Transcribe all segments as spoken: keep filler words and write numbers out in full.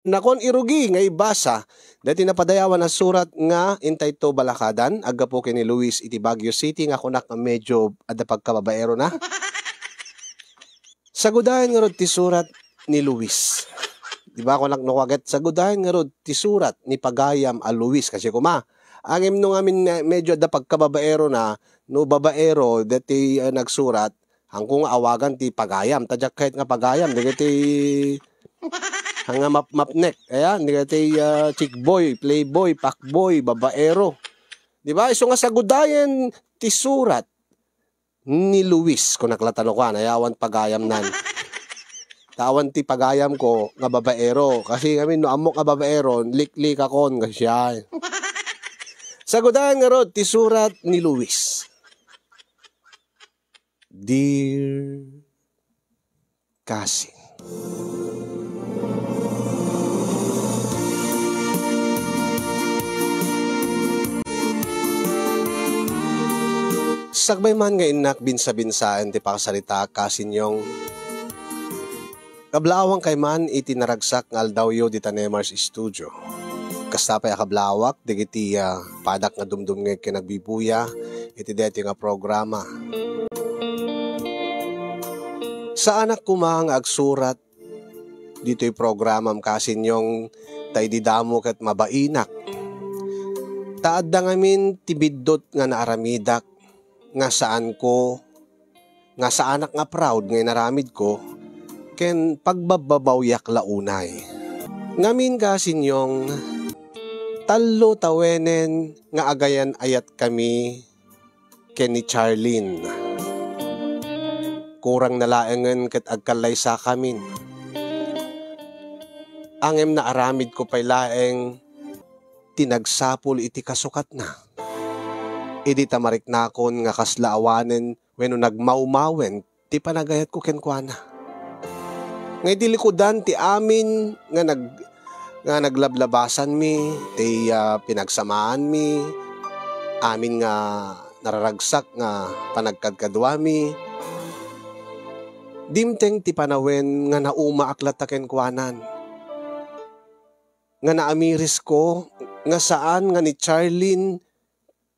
Nakon irugi nga ibasa daytoy napadayawan a surat nga intayto balakadan, aggapu ken ni Luis iti Baguio City nga kunak nga medyo adda pagkababaero na. Sagudayan ngarud ti surat ni Luis. Di ba, kunak no kuaget, sagudayan ngarud ti surat ni pagayam a Luis, kasi kuma. Ngem no ngamin nga medyo adda pagkababaero na, no babaero, daytoy, ah, nagsurat, haanko nga awagan ti pagayam, ta diak kayat nga pagayam, dagiti, haan nga map-, mapnek, ayan, dagiti, ah, chick boy, playboy, fuckboy, babaero. Di ba? Isu nga sagudayan ti surat ni Luis, kunak la ta no kuan, ay awan pagayamnan. Ta awan ti pagayamko nga babaero. Kasi ngamin, no ammok nga babaero, liklikakon, nga siya. Sagudayan ngarud ti surat ni Luis. Dear Kasi. Sakbay man nga innak binsa-binsaen ti pakasaritaak, Kasi Nyong, kablaawangkay man iti naragsak nga aldawyo dita Nemar's Studio. Kasta pay a kablaawak dagiti, ah, padak nga dumdumngeg ken agbibuya iti daytoy nga programa. Saanak koma nga agsurat ditoy programam, Kasi Nyong, ta idi damo ket mabainak. Ta adda ngamin ti biddut nga naaramidak nga saanko, nga saanak nga proud nga inaramidko, ken pagbabbabawiak la unay. Ngamin, Kasi Nyong, tallo tawenen nga agayan-ayatkami ken ni Charlene. Kurang na laengen ket agkallaysakamin. Ngem naaramidko pay laeng ti nagsapul iti kasukatna. Idi ta mariknakon nga kasla awanen wenno nagmawmawen ti panagayatko kenkuana. Nga iti likudan ti amin nga nag-, nga naglablabasanmi, ti, ah, pinagsamaanmi, amin nga nararagsak nga panagkadkaduami, dimteng ti panawen nga naumaak latta kenkuanan. Nga naamirisko nga saan nga ni Charlene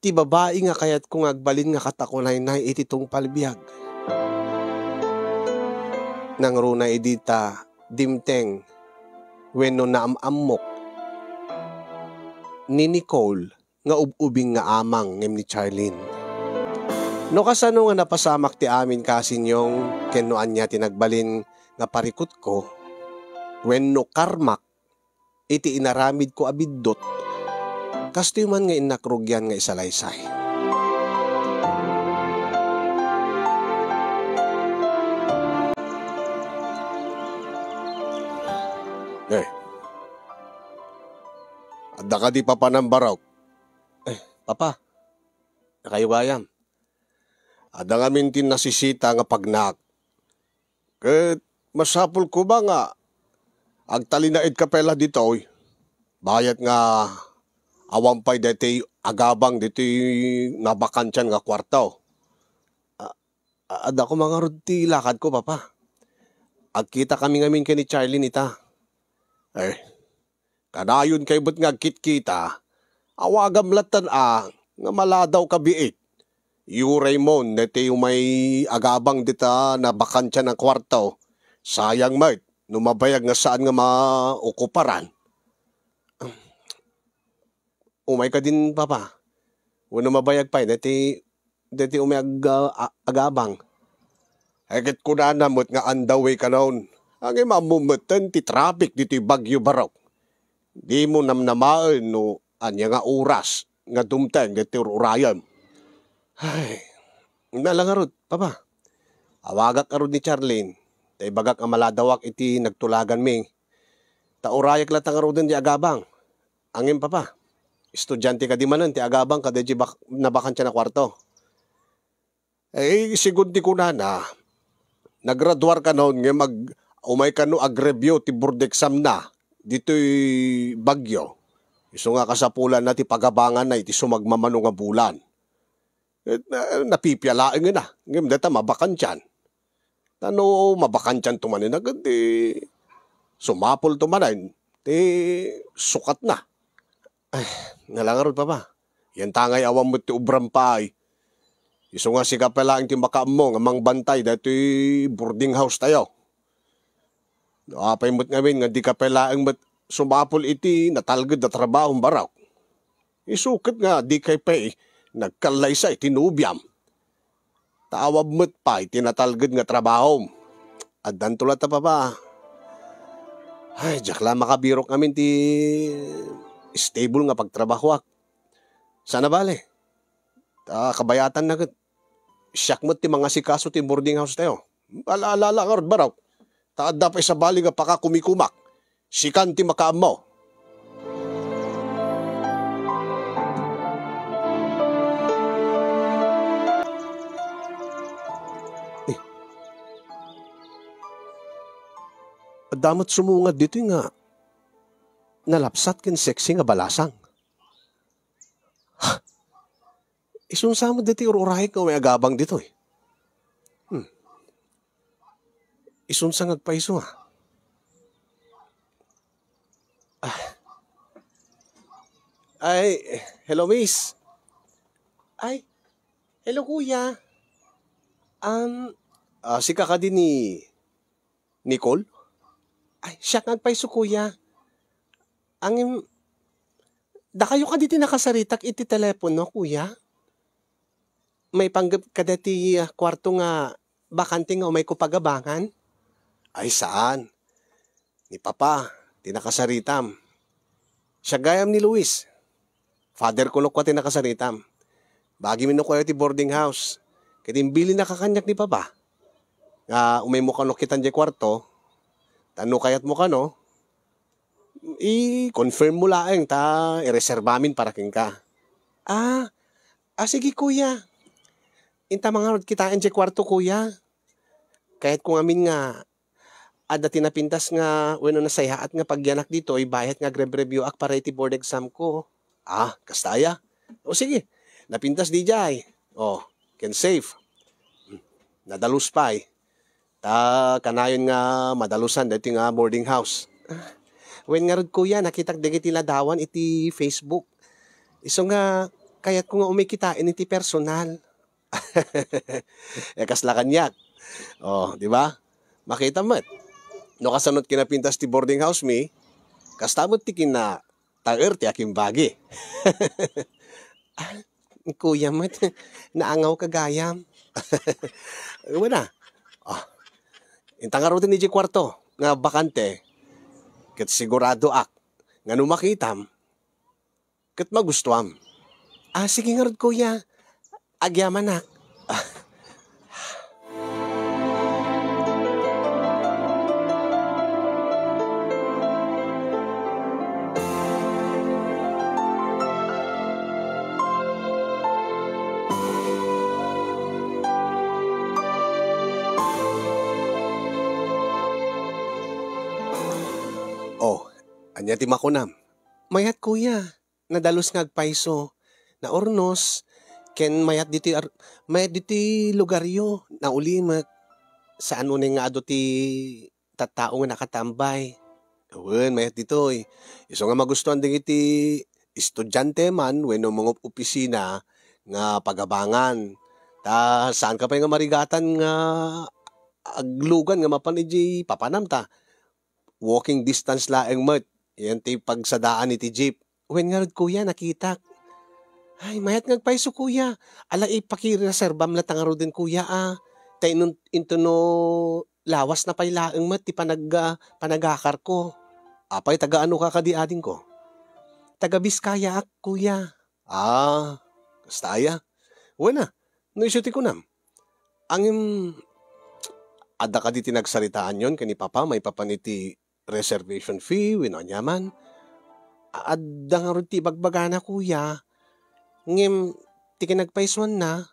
ti babai nga kayatko nga agbalin nga katakunaynay iti tungpal biag. Nangruna idi ta dimteng wenno naam-ammok ni Nicole nga ub-ubing nga amang ngem ni Charlene. No kasano nga napasamak ti amin, Kasi Nyong, ken no ania ti nagbalin nga parikutko wenno karmak iti inaramidko a biddut, kastoy man nga innak rugian nga isalaysay. Eh, adda kadi papanam, Barok? Eh, Papa, nakaiwayam. Adda ngamin ti nasisita nga pagnak. Ket masapul koma nga agtalinaedka pay la ditoy, bayat nga awan pay daytoy agabang ditoy nabakantian nga kuarto. A-, a-, adda koma ngarud ti lakadko, Papa. Agkitakami ngamin ken ni Charlene ita. Eh, kanayon kay met nga agkitkita, awagam lattan a nga maladawka biit. Iyuraymon daytoy umay agabang dita nabakantian a kuarto. Sayang met no mabayag nga saan nga maokuparan. Umay kadin, Papa. Wenno mabayag pay daytoy, daytoy umay ag-, a-, agabang. Ay, ket kunana met nga on the way kanon. Ngem ammom metten ti traffic ditoy Baguio, Barok. Dimo namnamaen no ania nga oras nga dumteng ditoy ur-urayem. Ay, na la ngarud, Papa. Awagak ngarud ni Charlene, ta ibagak a maladawak iti nagtulaganmi. Ta urayak latta ngaruden ti agabang. Ngem, Papa, estudiante kadi manen ti agabang kadaydi bak-, nabakantian a kuarto. Eh, segun ti kunana, nagraduar kanon ngem ag-, umay kano ag-review ti board exam na ditoy Baguio. Isu nga kasapulanna ti pagabanganna iti sumagmamano nga bulan. Ket na-, napipialaengen a, ngem dayta mabakantian. Ta no mabakantianto manen a, ket di sumapulto manen ti sukatna. Ay, nga la ngarud, Papa. Yan ta ngay awan met ti obram pay. Isu nga sika pay laeng ti makaammo nga mangbantay daytoy boarding house tayo. No apay met ngamin nga dika pay laeng met sumapul iti natalged a trabahom, Barok. Isu ket nga dikay pay nagkallaysa iti nobiam. Ta awan met pay ti natalged nga trabahom. Addanto latta, Papa. Ay, diak la makabirok ngamin ti stable nga pagtrabahoak. Saan a bale? Ta kabayatanna ket siak met ti mangasikaso ti boarding house tayo. Ala-ala la ngarud, Barok. Ta adda pay sabali nga pakakumikumak. Sikan ti makaammo. Eh. Adda met sumungad ditoy nga nalapsat ken sexy nga balasang. Isunsa met daytoy ur-urayek nga umay agabang ditoy? Hmm. Isunsa nga agpayso, ah? Ah. Ay, hello, miss. Ay, hello, kuya. Um, ah, sika kadi ni Nicole? Ay, siak nga agpayso, kuya. Ngem, dakayo kadi ti nakasaritak iti telepono, kuya? Maipanggep kadi ti, ah, kuarto nga bakante nga umayko pagabangan? Ay, saan. Ni Papa ti nakasaritam. Siak gayam ni Luis. Father ko no kua ti nakasaritam. Bagimi no kuayo ti boarding house. Ket imbilinaka kaniak ni Papa nga umaymo kano kitan diay kuarto, ta no kayatmo kano, i-confirm mo laeng ta ireserbamin para kenka. Ah, ah, sige, kuya. Inta mangarud kitaen diay kuarto, kuya. Kayatko ngamin nga adda ti napintas nga wenno nasayaat nga pagyanak ditoy bayat nga agrebreview-ak para iti board exam ko. Ah, kasta aya? O sige, napintas diay. O, ken safe. Nadalus pay. Ta kanayon nga madalusan daytoy nga boarding house. Ah, wen ngarud, kuya, nakitak dagiti ladawan iti Facebook. Isu nga kayatko nga umay kitaen iti personal. E, kasla kaniak. O, di ba? Makita met. No kasano ti kinapintas ti boarding house mi, kasta met ti kinataer ti akimbagi. Ah, kuya met, naangawka gayam. Wen a. Ah, inta ngaruden idiay kuarto nga bakante, ket siguradoak nga no makitam, ket magustuam. Ah, sige ngarud, kuya. Agyamanak. Oh, ania ti makunam? Mayat, kuya. Nadalus nga agpayso, naurnos, ken mayat ditoy ar-, mayat ditoy lugaryo, nauli met. Saan unay nga adu ti tattao nga nakatambay. Wen, mayat ditoy. Isu nga magustuan dagiti estudiante man wenno mangop-opisina nga pagabangan. Ta saanka pay nga marigatan nga aglugan nga mapan idiay papanam ta walking distance laeng met. Yan ti pagsadaan iti jeep. Wen ngarud, kuya, nakitak. Ay, mayat nga agpayso, kuya. Ala, ipakireserbam latta ngaruden, kuya, a. Ta inun-, into no lawas na pay laeng met ti panag-, ah, panagakarko. Apay, taga ano ka kadi, adingko? Taga Biskayaak, kuya. Ah, kasta aya. Wen a, no isu ti kunam. Ngem, adda kadi ti nagsaritaanyon ken ni Papa maipapan iti reservation fee wenno aniaman? A-, adda ngarud ti ibagbagana, kuya. Ngem, ti kinagpaysuanna,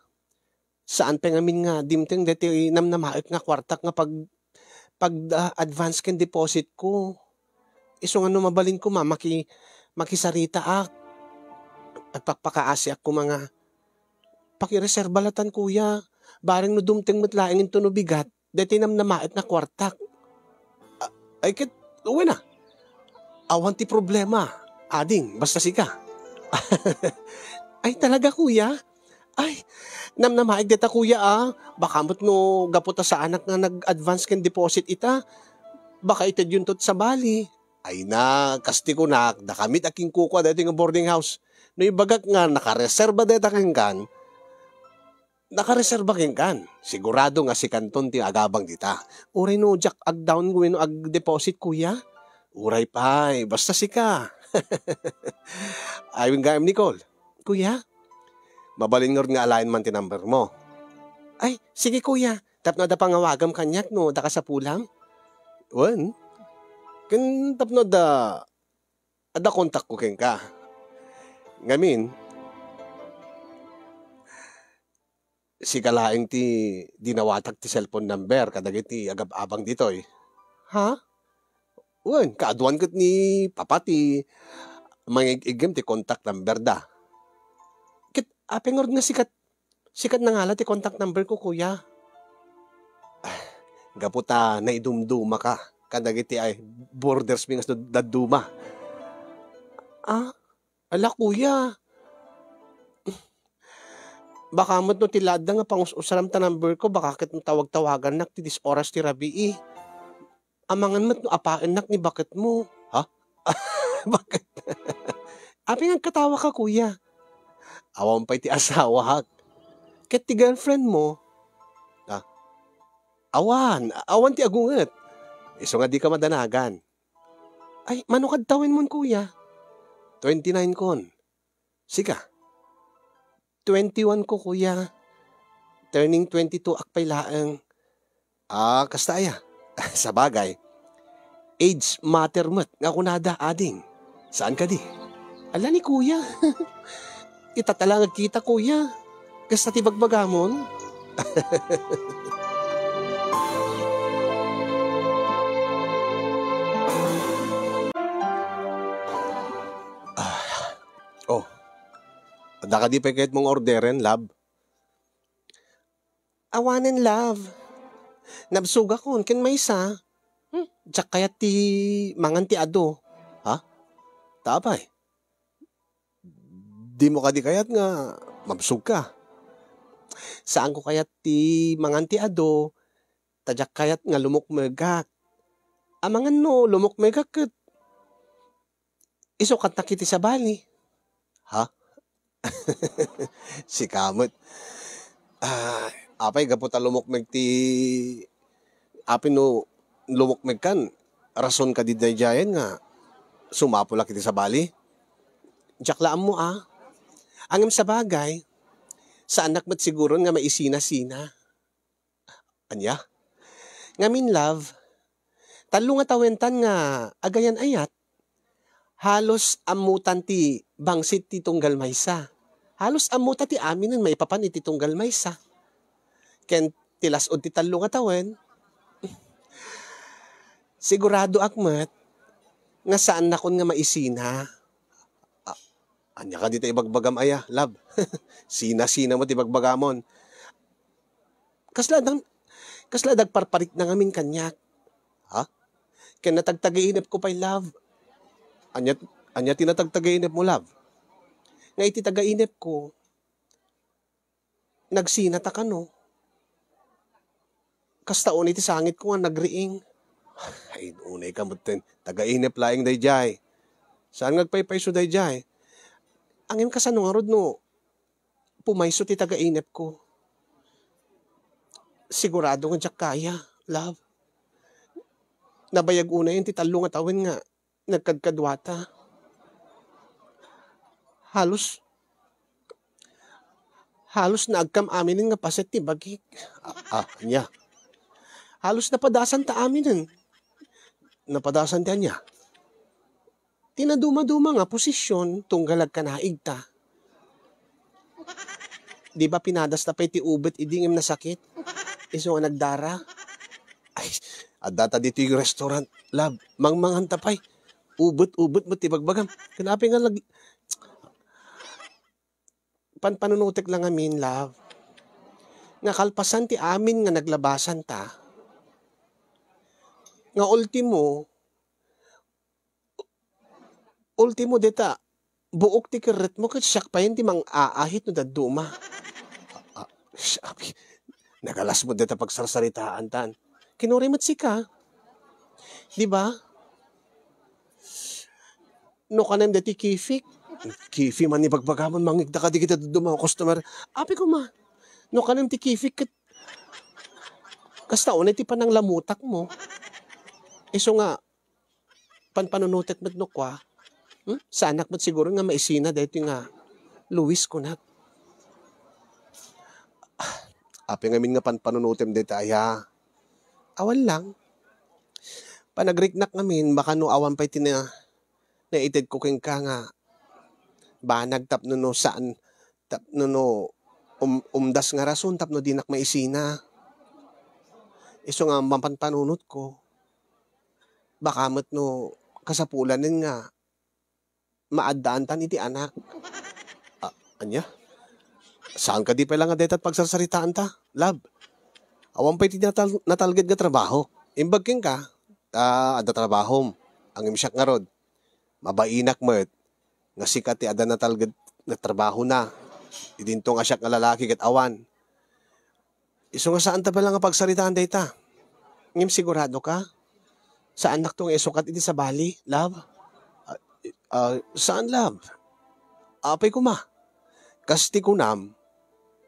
saan pay ngamin nga dimteng daytoy namnamaek nga kuartak nga pag-, pag, ah, advance ken deposit ko. Isu nga no mabalin koma, maki-, makisaritaak. Agpakpakaasiak koma nga, pakireserba latan, kuya. Bareng no dumteng met laeng into no bigat, daytoy namnamaek nga kuartak. A-, ay ket, wen a. Awan ti problema, ading, basta sika. Ay, talaga, kuya? Ay, namnamaig deta, kuya, ah. Baka met no gapu ta saanak nga nag-advance ken deposit ita, baka itedyonto ti sabali. Ay na, kas ti kunak, dakami ti akinkukua daytoy nga boarding house. No ibagak nga nakareserba dayta kenkan, nakareserba kenkan. Sigurado nga sikanton ti agabang dita. Uray no diak ag-down wenno ag-deposit, kuya? Uray pay, basta sika. Ay, wen gayam, Nicole. Kuya? Mabalin ngarud nga alaen man ti number mo. Ay, sige, kuya. Tapno adda pangawagam kaniak no adda kasapulam? Wen. Ken tapno adda, adda kontakko kenka. Ngamin, sika laeng ti dinawatak ti cellphone number kadagiti agab-abang ditoy. Ha? Wen, kaaduan ket ni Papa ti mangig-iggem ti contact number da. Ket apay ngarud nga sikat, sikat nangala ti contact number ko, kuya? Ah, gapu ta naidumdumaka kadagiti ay borders mi nga dadduma. Ah, ala, kuya. Baka met no ti ladda nga pangus-usaram ta number ko, baka ket no tawag-tawagannak ti dis oras ti rabii. Amangan met no apaennak ni baketmo. Ha? Bakit? Apay nga agkatawaka, kuya? Awan pay ti asawak. Ket ti girlfriend mo? Ah, awan. Awan ti agunget. Isu nga dika madanagan. Ay, mano kad tawenmon, kuya? Twenty-nine kon. Sika? Twenty-one ko, kuya. Turning twenty-two ak pay laeng. Ah, kasta aya. Sabagay, age matter met nga kunada, ading. Saan kadi? Ala ni kuya. Ita ta lang agkita, kuya. Kasta ti bagbagamon? Ah, oh. Adda kadi pay kayatmong orderen, love? Awanen, love. Nabsogakon ken maysa. Hmm, diak kayat ti mangan ti adu. Ha? Ta apay? Dimo kadi kayat nga mabsogka? Saanko kayat ti mangan ti adu, ta diak kayat nga lumukmegak. Amangan no lumukmegak ket isukatnak iti sabali. Ha? Sika met. Ah, apay, gapu ta lumukmeg ti, apay no lumukmegkan, rason kadi daydiayen nga sumapulak iti sabali? Diak la ammo, ah. Ngem sabagay, saannak met siguron nga maisina-sina. Ania? Ngamin, love, tallo nga tawentan nga agayan-ayat, halos ammotan ti bangsit ti tunggal maysa. Halos ammota ti aminen maipapan iti tunggal maysa. Ken ti las-ud ti tallo nga tawen, siguradoak met nga saannakon nga maisina. A-, ania kadi ta ibagbagam aya, love? Sina-sina met ti ibagbagamon. Kasla adda, kasla adda agparparikna ngamin kaniak. Ha? Ken natagtagainepko pay, love. Ania, ania ti natagtagainepmo, love? Nga iti tagainepko, nagsina ta kano. Kasta unay ti sangitko nga nagriing. Ay, unay ka metten. Tagainep laeng daydiay. Saan nga agpaypayso daydiay? Ngem kasano ngarud no pumayso ti tagainepko? Sigurado nga diak kaya, love. Nabayag unayen ti tallo nga tawen nga nagkadkaduata. Halos, halos naagkam aminen nga paset ti bagik. Ah, ah, ania? Halos napadasan ta aminen. Napadasan ti ania? Ti naduma-duma nga posisyon tunggal agkanaig ta. Di ba pinadas ta pay ti ubet idi ngem nasakit? Isu nga nagdara. Ay, adda ta ditoy restaurant, love. Mangmangan ta pay. Ubet-ubet met ti bagbagam. Ken apay nga lag-, panpanunotek la ngamin, love, nga kalpasan ti amin nga naglabasan ta, nga ultimo, Ultimo deta, buok ti kerretmo ket siak payen ti mang-aahit no dadduma. Ah, ah, siak, nagalas mo deta pagsarsaritaantan. Kinuri met sika. Di ba? No kanem deti kifik. Kifi man ibagbagamon, mangikda ka digiti dadduma nga customer. Api koma. No kanem ti kifik ket kasta unay ti pananglamutak mo. Isu nga, panpanunotek met no kua, hmm? Saanak met siguro nga maisina daytoy nga Luis kunak. Ah, api ngamin nga panpanunotem dayta aya? Awan lang. Panagriknak ngamin, baka no awan pay ti na-, naitedko kenka nga banag tapno no saan, tapno no um-, umdas nga rason tapno dinak maisina. Isu nga mapanpanunotko. Baka met no kasapulanen nga maaddaantan iti anak. Ah, ania? Saan kadi pay la nga dayta pagsarsaritaanta, love? Awan pay ti natal-, natalged nga trabaho. Imbag kenka, ta adda trabahom. Ngem siak ngarud, mabainak met nga sika ti adda natalged nga trabahona. Idinto nga siak nga lalaki ket awan. Isu nga saanta pay la nga pagsaritaan dayta. Ngem sigurado ka? Saannakto nga isukat iti sabali, love? Ah, ah, saan, love? Apay koma? Kas ti kunam,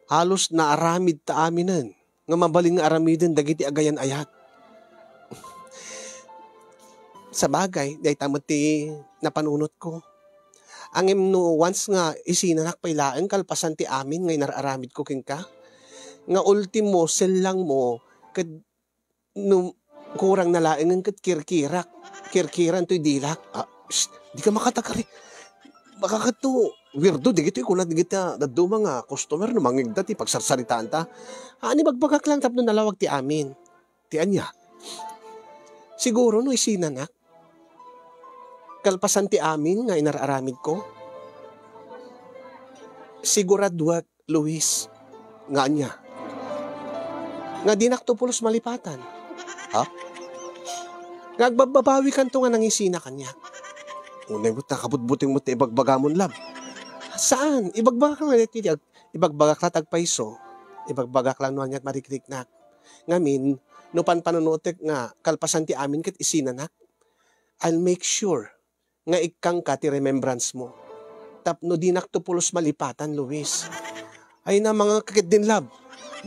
halos naaramid ta aminen nga mabalin nga aramiden dagiti agayan-ayat. Sabagay, dayta met ti napanunotko. Ngem no once nga isinanak pay laeng kalpasan ti amin nga inar-aramidko kenka, nga ultimo, sellangmo, ket no kurang na laengen ket kirkirak, kirkiran toy dilak. Ah, shh, di ka makatakari. Baka kato, weirdo, digitoy kuna digita dadduma nga customer no mangigda ti pagsarsaritaanta. Ah, ani bagbagak lang tapno nalawag ti amin. Ti ania? Siguro no isinanak, kalpasan ti amin nga inar-aramidko, siguraduak, Luis, nga ania? Nga dinak to pulos malipatan. Ha? Nga agbabbabawikanto nga nangisina kaniak. Unay met nakabutbuteng met ti ibagbagamon, love. Saan? Ibagbagak lang iti ag-, ibagbagak la ti agpayso. Ibagbagak lang no aniat marikriknak. Ngamin, no panpanunotek nga kalpasan ti amin ket isinanak, I'll make sure nga ikkangka ti remembrance mo. Tapno dinak to pulos malipatan, Luis. Ay na, mga kakiddin, love.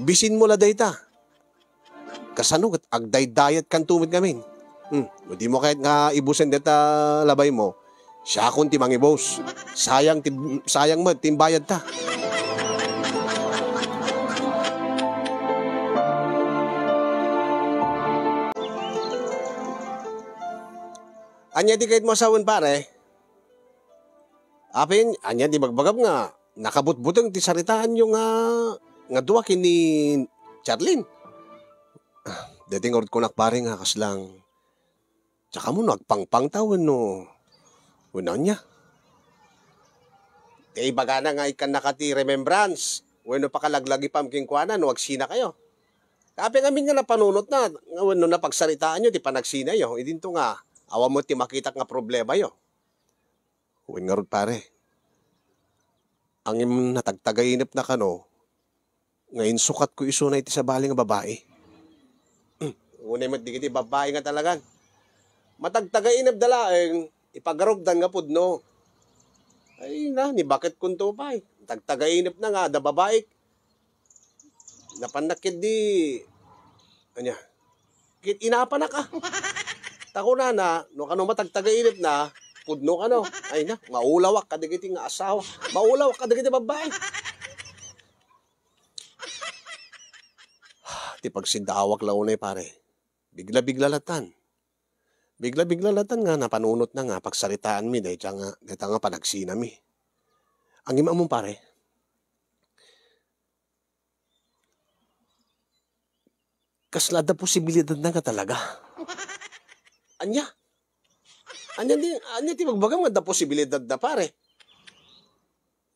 Bisin mo la dayta. Kasano ket agdaydayat kanto met ngamin? Hmm, no di mo kayat nga ibusen dayta labay mo, siakon ti mangibus. Sayang ti, sayang met ti imbayadta. Ania ti kayat mo a sawen, pare? Apin, ania ti bagbagam nga nakabutbuteng ti saritaanyo nga, nga dua ken ni Charlene? Ah, daytoy ngarud kunak, pare, nga kaslang, tsaka mo no agpangpangta wenno, wenno ania? Ti ibagana nga ikkannaka ti remembrance wenno pakalaglagipam kenkuana no agsinakayo. Apin ngamin nga napanunotna, nga wenno napagsaritaanyo ti panagsinayo, idinto nga awan met ti makitak nga problemayo. Wen ngarud, pare. Ngem natagtagainepna kano nga insukatko isuna iti sabali nga babai. Unay met dagiti babai nga talagan. Matagtagainepda laeng, ipagarupdan nga pudno. Ay na, ni baketkonto pay. Tagtagainepna nga adda babai. Napannak ketdi, ania, ket inapanak, a. Ta kunana, no kano matagtagainepna, pudno kano. Ay na, maulawak kadagiti nga asawa. Maulawak kadagiti babbai. Ti pagsiddaawak la unay, pare. Bigla-bigla latan. Bigla-bigla latan nga napanunotna nga pagsaritaanmi dayta nga, dayta nga panagsinami. Ngem ammom, pare, kasla adda posibilidadna nga talaga. Ania? Ania ti, ania ti bagbagam nga adda posibilidadna, pare?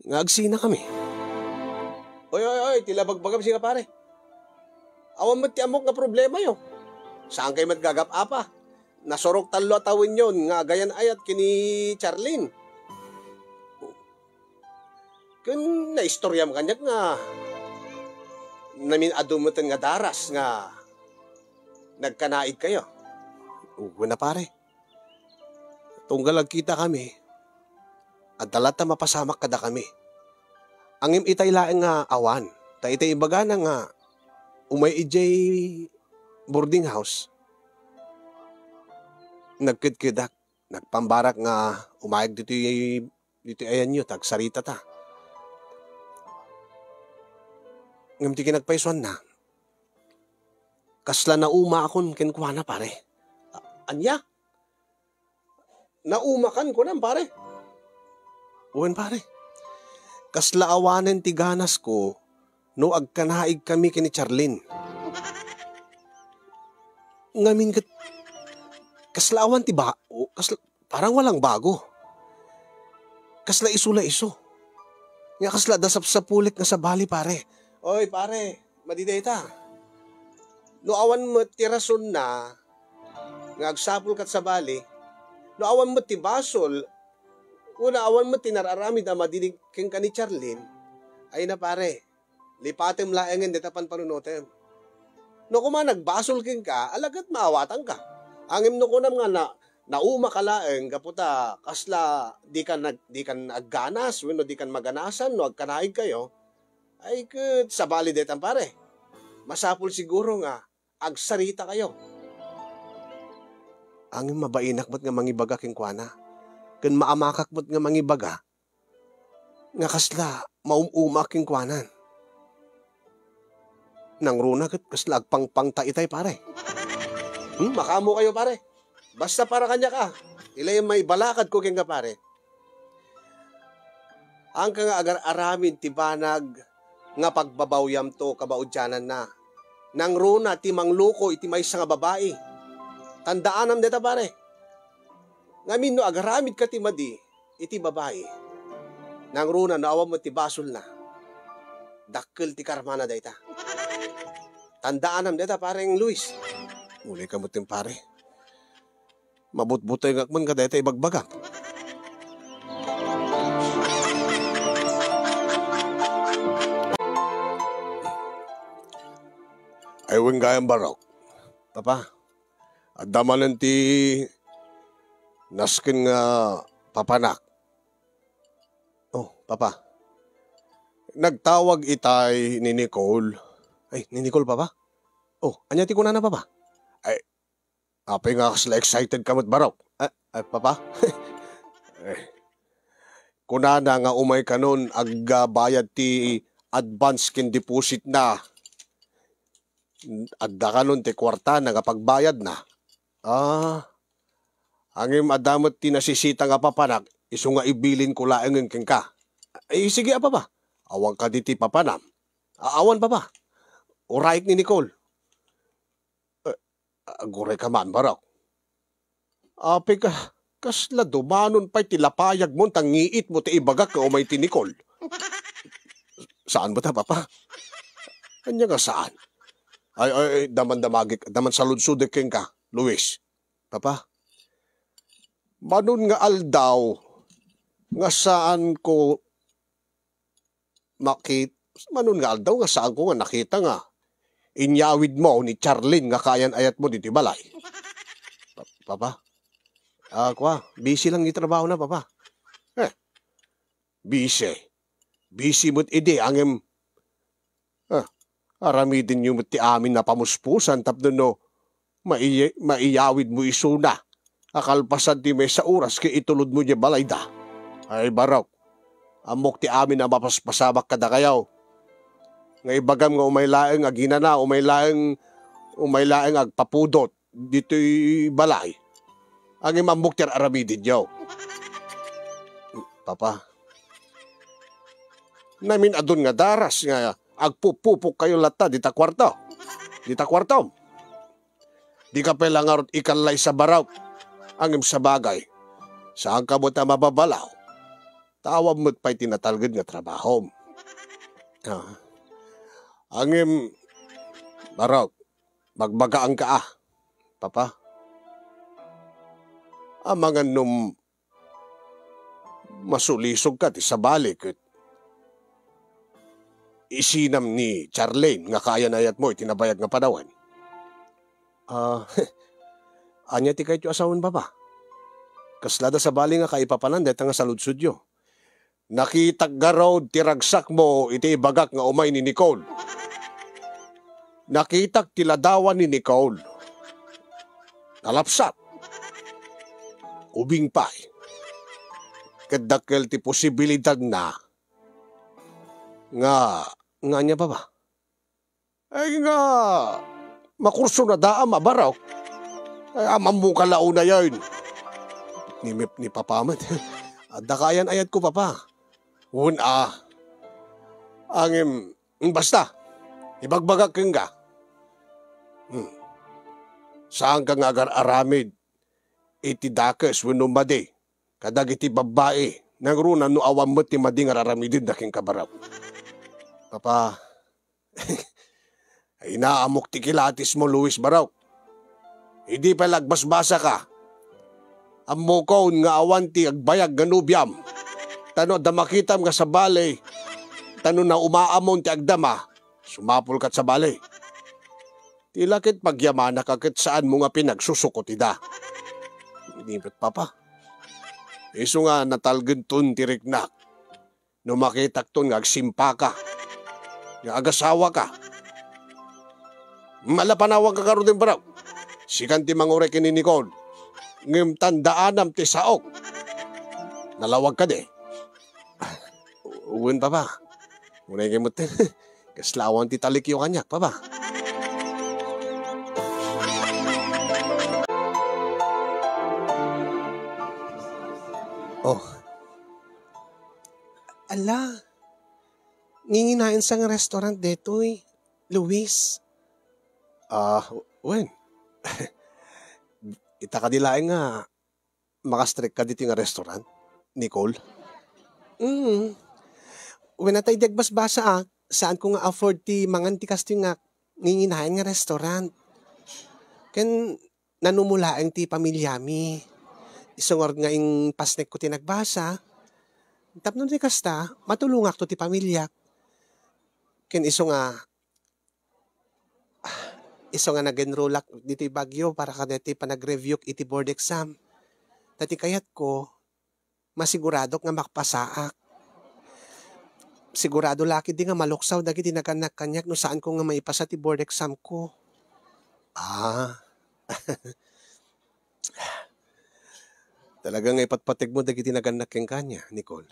Nga agsinakami. Oy, oy, oy, ti la bagbagam sika, pare. Awan met ti ammok nga problemayo. Saan kayo met gagap-apa? nasurok tallo a tawenyon nga agayan-ayat ken ni Charlene. Ken naistoryam kaniak nga namin-adu metten nga daras nga nagkanaigkayo. Wen a, pare. Tunggal agkitakami, adda latta mapasamak kadakami. Ngem itay laeng nga awan, ta itay ibagana nga umay idiay boarding house, nagkedkedak, nagpambarak nga umayag ditoy, ditoy ayanyo, ta agsaritata. Ngem ti kinagpaysuanna, kasla naumaakon kenkuana, pare. A-, ania? Naumakan, kunam, pare? Wen, pare. Kasla awanen ti ganasko no agkanaigkami ken ni Charlene. Ngamin ket, kasla awan ti ba-, o, kasla, parang walang bago. Kasla isu la isu. Nga kasla adda sapsapulik nga sabali, pare. Oy, pare, madi dayta. No awan met ti rasonna nga agsapul ket sabali, no awan met ti basol, wenno awan met ti nar-aramid a madinig kenka ni Charlene, ay na, pare, lipatem laengen dayta panpanunotem. No koma nagbasol kenka, ala ket maawatanka. Ngem no kunam nga na, naumaka laeng gapu ta kasla dikan nag-, dikan agganas wenno dikan maganasan no agkanaigkayo, ay ket sabali daytan, pare. Masapul siguro nga agsaritakayo. Ngem mabainak met nga mangibaga kenkuana, ken maamakak met nga mangibaga nga kasla maum-umaak kenkuana. Nangruna ket kasla agpangpangta itay, pare. Hmm, makaammokayo, pare. Basta para kaniak a, ilay maibalakadko kenka, pare. Anka nga agar-aramid ti banag nga pagbabawyamto kabaudiananna. Nangruna ti mangloko iti maysa nga babai. Tandaanam dayta, pare. Ngamin no agaramidka ti madi iti babai, nangruna no awan met ti basolna, dakkel ti karmana dayta. Tandaanam dayta, Pareng Luis. Ulayka met, pare. Mabutbutengak man kadayta ibagbagam. Ay, wen gayam, Barok. Papa, adda manen ti nasken nga papanak. Oh, Papa. Nagtawag itay ni Nicole. Ay, ni Nicole, Papa? Oh, ania ti kunana, Papa? Ay, apay nga kasla excited ka met, Barok? Ah, ay, Papa? Eh, kunana nga umay kanon agbayad ti advance ken deposit na. Adda kanon ti kuartana nga pagbayadna. Ah, ngem adda met ti nasisita nga papanak, isu nga ibilinko laengen kenka. Ay, sige a, Papa. Awan kadi ti papanam? A-, awan, Papa. Urayek ni Nicole. Eh, aguray ka man, Barok. Apay ka, kasla dumanon pay ti lapayagmo ta ngiitmo ti ibagak nga umay ti Nicole. Saan met a, Papa? Ania nga saan? Ay, ay, ay, damandamagik, daman saludsodek kenka, Luis. Papa, manon nga aldaw nga saanko makit-, manon nga aldaw nga saanko nga nakita nga inyawidmo ni Charlene nga kaayan-ayatmo ditoy balay. Pa-, Papa, ah, kua, busy lang ti trabahona, Papa. Eh, busy. Busy met idi, ngem, ah, aramidenyo met ti amin a pamuspusan tapno no mai-, maiyawidmo isuna a kalpasan ti maysa oras ket itulodmo diay balayda. Ay, Barok, ammok ti amin a mapaspasamak kadakayo. Nga ibagam nga umay laeng aginana, umay laeng, umay laeng agpapudot ditoy balay. Ngem ammok ti ar-aramidenyo. Papa, namin-adun nga daras nga agpupupokkayo latta dita kuarto. Dita kuartom. Dika pay la ngarud ikallaysa, Barok. Ngem sabagay, saanka met a mababalaw. Ta awan met pay ti natalged nga trabahom. Ah. Ngem, Barok, magbagaanka a, Papa. Amangan no masulisogka ti sabali ket isinam ni Charlene nga kaayan-ayatmo iti nabayag nga panawen. Ah, ania ti kayatyo a sawen, Papa? Kaslada sabali nga kaipapanan dayta nga saludsodyo. Nakitak garud ti ragsakmo iti ibagak nga umay ni Nicole. Nakitak ti ladawan ni Nicole. Nalapsat. Ubing pay. Ket dakkel ti posibilidadna nga, nga ania, Papa? Ay nga, makurso na daam a barok. Ay, amammo ka la unayen. Ni, ni Papa met. Adda kaayan-ayatko, Papa. Wen a. Ngem, basta, ibagbagak kenka. Hmm. Saanka nga agar-aramid iti dakes wenno madi kadagiti babbai, nangruna no awan met ti madi nga ar-aramidenna kenka, barok. Papa, inaamok ti kilatismo, Luis, barok. Idi pay la agbasbasaka, ammokon nga awan ti agbayag nga nobiam. Ta no adda makitam nga sabali, ta no naumaamon ti agdama, sumapulkat sabali. Ti la ket pagyamanaka ket saanmo nga pinagsusukot ida. Inipet, Papa. Isu nga natalgenton ti riknak. No makitakton nga agsimpaka, nga agasawaka. Malapanawanka garuden, barok. Sikan ti manguray ken ni Nicole. Ngem tandaanam ti saok. Nalawag kadi? Wen, Papa. Unay ngay metten. Kasla awan ti talikyo kaniak, Papa. Oh. Ala, nginginaen sa nga restaurant detoy, Luis. Ah, wen. Ita kadi laeng nga makastrek ka ditoy nga restaurant, Nicole? Mm. Wen, ata idi agbasbasa, ah, saanko nga afford ti mangan ti kastoy nga nginginaen nga restaurant. Ken nanumo laeng ti pamiliami. Isu ngarud nga impasnekko ti nagbasa. Tapno ti kasta, matulongakto ti pamiliak. Ken isu nga, isu nga nag-enrollak ditoy Baguio para kadaytoy panag-reviewk iti board exam. Ta ti kayatko, masiguradok nga makpasaak. Sigurado la ketdi nga maluksaw dagiti nagannak kaniak no saanko nga maipasa ti board examko. Ah. Talaga nga ipatpategmo dagiti nagannak kenka, Nicole?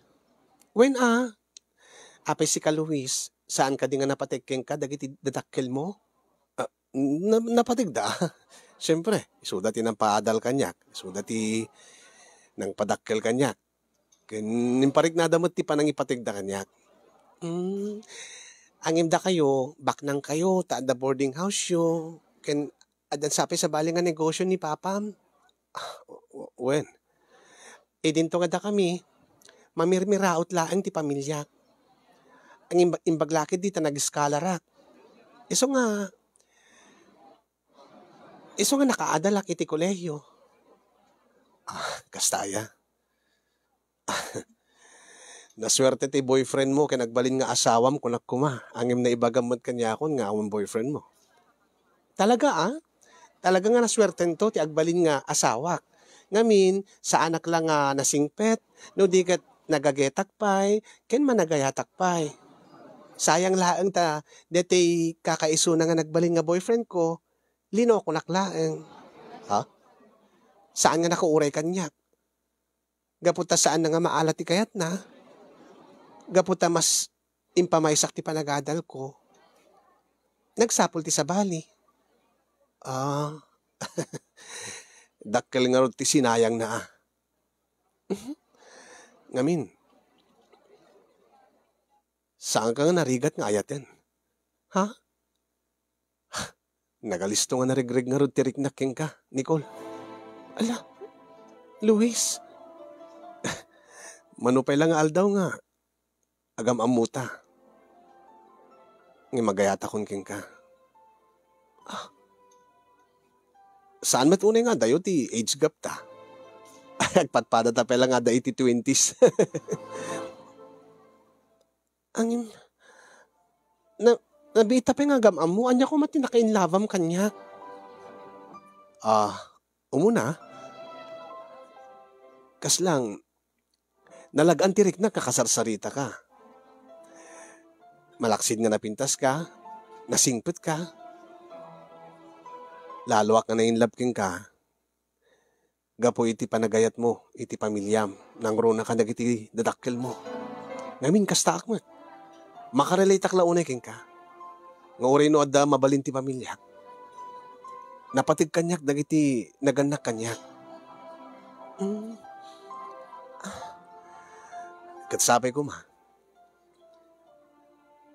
Wen a. Apay sika, Luis, saan kadi nga napateg kenka dagiti dadakkelmo? Ah, na-, napategda. Siempre, isuda ti nangpaadal kaniak, isuda ti nangpadakkel kaniak. Ken impariknada met ti panangipategda kaniak. Hmm, angem dakayo, baknangkayo, ta adda boarding house-yo, ken addan sa pay sabali nga negosio ni papam. Ah, w-, wen. Idinto nga dakami, mamirmiraot laeng ti pamiliak. Ang imba-, imbag la ketdi ta nag-eskalarak. Isu nga, isu nga nakaadalak iti kolehiyo. Ah, kasta aya. Nasuerte ti boyfriend mo ken agbalin nga asawam, kunak koma. Angem naibagam met kaniakon nga awan boyfriend mo. Talaga, ah? Talaga nga nasuertento ti agbalin nga asawak. Ngamin, saanak la nga nasingpet, no di ket nagagetak pay, ken managayatak pay. Sayang laeng ta, detoy kakaisuna nga nagbalin nga boyfriend ko, linokonak laeng. Ha? Saan nga nakauray kaniak? Gapu ta saanna nga maala ti kayatna. Gapu ta mas impamaysak ti panagadalko. Nagsapul ti sabali. Ah. Dakkel ngarud ti sinayangna, ah. Mhm. Ngamin, saanka nga narigat nga ayaten? Ha? Nagalisto nga naregreg ngarud ti riknak kenka, Nicole. Ala, Luis. Mano pay la nga aldaw nga agam-ammota. Nga magayatakon kenka. Ah. Saan met unay nga adayo ti age gap ta? Agpadpadata pay la nga adda iti twenties. Angin, na, nabiit ta pay nga agam-ammo, ania koma ti nakainlavam kaniak? Ah, umuna, kasla, nalag-an ti riknak nga kasarsaritaka. Malaksid nga napintaska, nasingpetka. Laloak nga na-in love kenka gapu iti panagayatmo iti pamiliam, nangruna kadagiti dadakkelmo. Ngamin, kastaak met. Makarelateak la unay kenka. Nga uray no adda mabalin ti pamiliak, napateg kaniak dagiti nagannak kaniak. Mm. Ah. Ket sapay koma,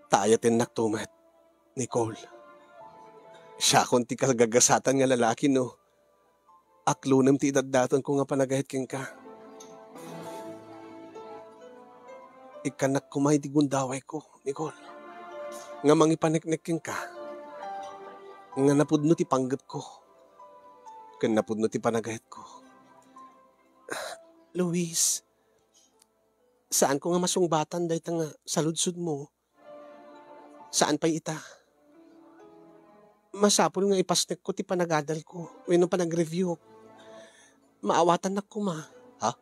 ta ayatennakto met, Nicole. Siakon ti kagagasatan nga lalaki no aklonem ti idatdatonko nga panagayat kenka. Ikkannak koma iti gundawayko, Nicole, nga mangipaneknek kenka, nga napudno ti panggepko, ken napudno ti panagayatko. Luis, saanko nga masungbatan dayta nga saludsodmo. Saan pay ita? Masapul nga ipasnekko ti panagadalko wenno panagreviewko. Maawatannak koma. Ha?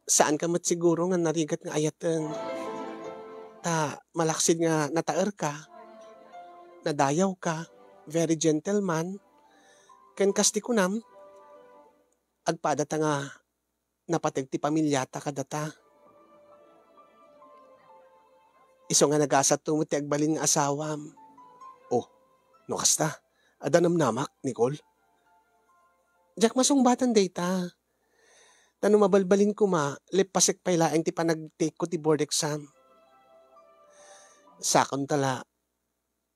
Saanka met siguro nga narigat nga ayaten. Ta malaksid nga nataerka, nadayawka, very gentleman, ken kas ti kunam, agpadata nga napateg ti pamiliata kadata. Isu nga nagasatto met ti agbalin nga asawam. Oh, no kasta, adda namnamak, Nicole? Diak masungbatan dayta. Ta no mabalbalin koma, leppasek pay laeng ti panag-take ko ti board exam. Sakanto la,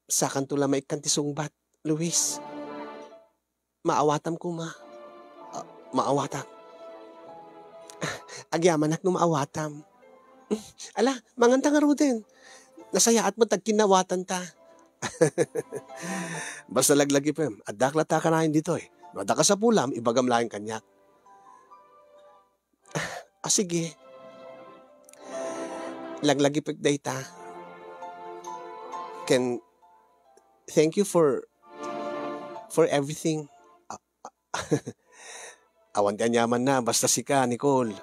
sakanto la maikkan ti sungbat, Luis. Maawatam koma. Ah, maawatak. Agyamanak no maawatam. Ala, manganta ngaruden. Nasayaat met ta agkinnaawatanta. Basta laglagipem, addak latta kanayon ditoy. No adda kasapulam, ibagam laeng kaniak. Ah, sige. Laglagipek dayta. Ken, thank you for, for everything. Ah, ah, awan ti aniamanna, basta sika, Nicole.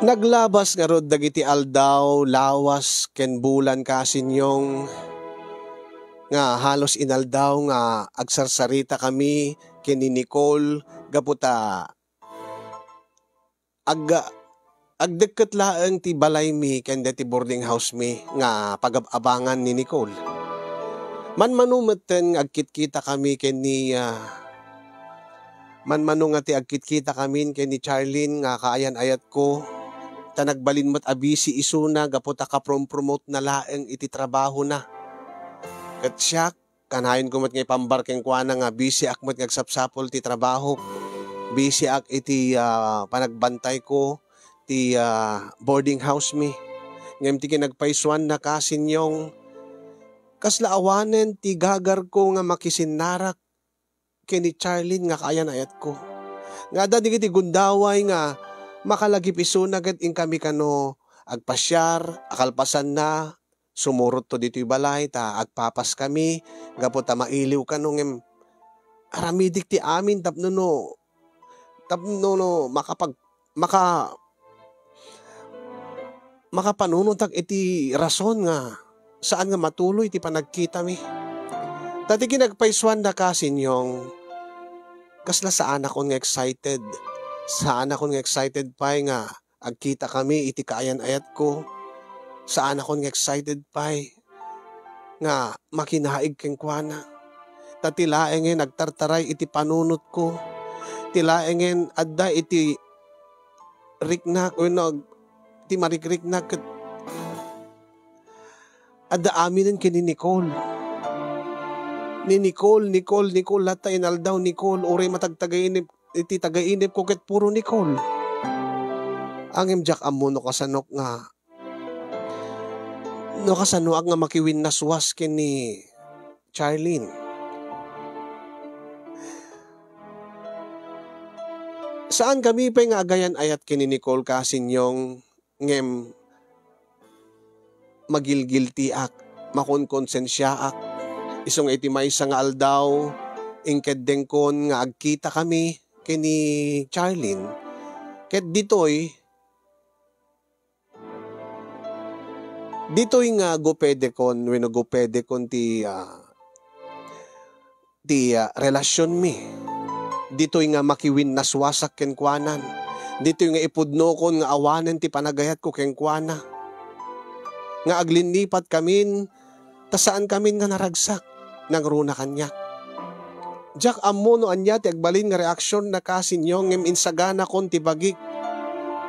Naglabas ngarud dagiti aldaw, lawas, ken bulan, kaasinyong, nga halos inaldaw nga agsarsaritakami ken ni Nicole gapu ta ag-, agdekket laeng ti balaymi ken daytoy boarding housemi nga pagab-abangan ni Nicole. Manmano metten nga agkitkitakami ken ni, ah, manmano nga ti agkitkitakami ken ni Charlene nga kaayan-ayatko, ta nagbalin met a busy isuna gapu ta kaprom-promotena laeng iti trabahona. Ket siak, kanayonko met nga ipambar kenkuana nga busyak met nga agsapsapul ti trabahok. Busyak iti, ah, panagbantayko ti, ah, boarding housemi. Ngem ti kinagpaysuanna, kaasinyong, kasla awanen ti gagarko nga makisinnarak ken ni Charlene nga kaayan-ayatko. Nga adda dagiti gundaway nga makalagip isuna ket inkami kano agpasiar, a kalpasanna, sumurotto ditoy balay ta agpapaskami gapu ta mailiw kano ngem aramidek ti amin tapno no, tapno no makapag-, maka-, makapanunotak iti rason nga saan nga matuloy ti panagkitami. Ta ti kinagpaysuanna, kaasinyong, kasla saanakon nga excited. Saanakon nga excited pay nga agkitakami iti kaayan-ayatko. Saanakon nga excited pay nga makinaig kenkuana. Ta ti laengen agtartaray iti panunotko. Ti laengen adda iti riknak wenno ag-, ti marikriknak ket adda aminen ken ni Nicole. Ni Nicole, Nicole, Nicole, latta inaldaw, Nicole, uray matagtagainip, iti tagainipko ket puro Nicole. Ngem diak ammo no kasanok nga, no kasanoak nga makiwinnaswas ken ni Charlene. Saankami pay nga agayan-ayat ken ni Nicole, kasinyong, ngem magilgiltiak, makonkonsensiaak. Isu nga iti maysa nga aldaw, inkeddengkon nga agkitakami ken ni Charlene. Ket ditoy, ditoy nga gupedekon wenno gupedekon ti, ah, ti, ah, relasionmi. Ditoy nga makiwinnaswasak kenkuanan. Ditoy nga ipudnokon nga awanen ti panagayatko kenkuana. Nga aglinlipatkamin, ta saankamin nga naragsak, nangruna kaniak. Diak ammo no ania ti agbalin nga reaksionna, kasinyong, ngem insaganakon ti bagik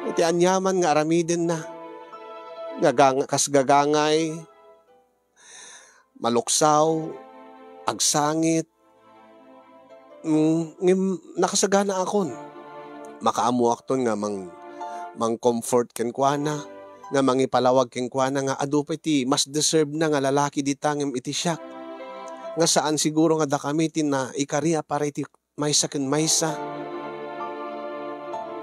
iti aniaman nga aramidenna. Nga gang-, kas gagangay, maluksaw, agsangit, mm, ngem nakasaganaakon. Makaammoakton nga mang-, mang-comfort kenkuana, nga mangipalawag kenkuana nga adu pay ti mas deserve-na nga lalaki dita ngem iti siak. Nga saan siguro nga dakami ti naikari a para iti maysa ken maysa.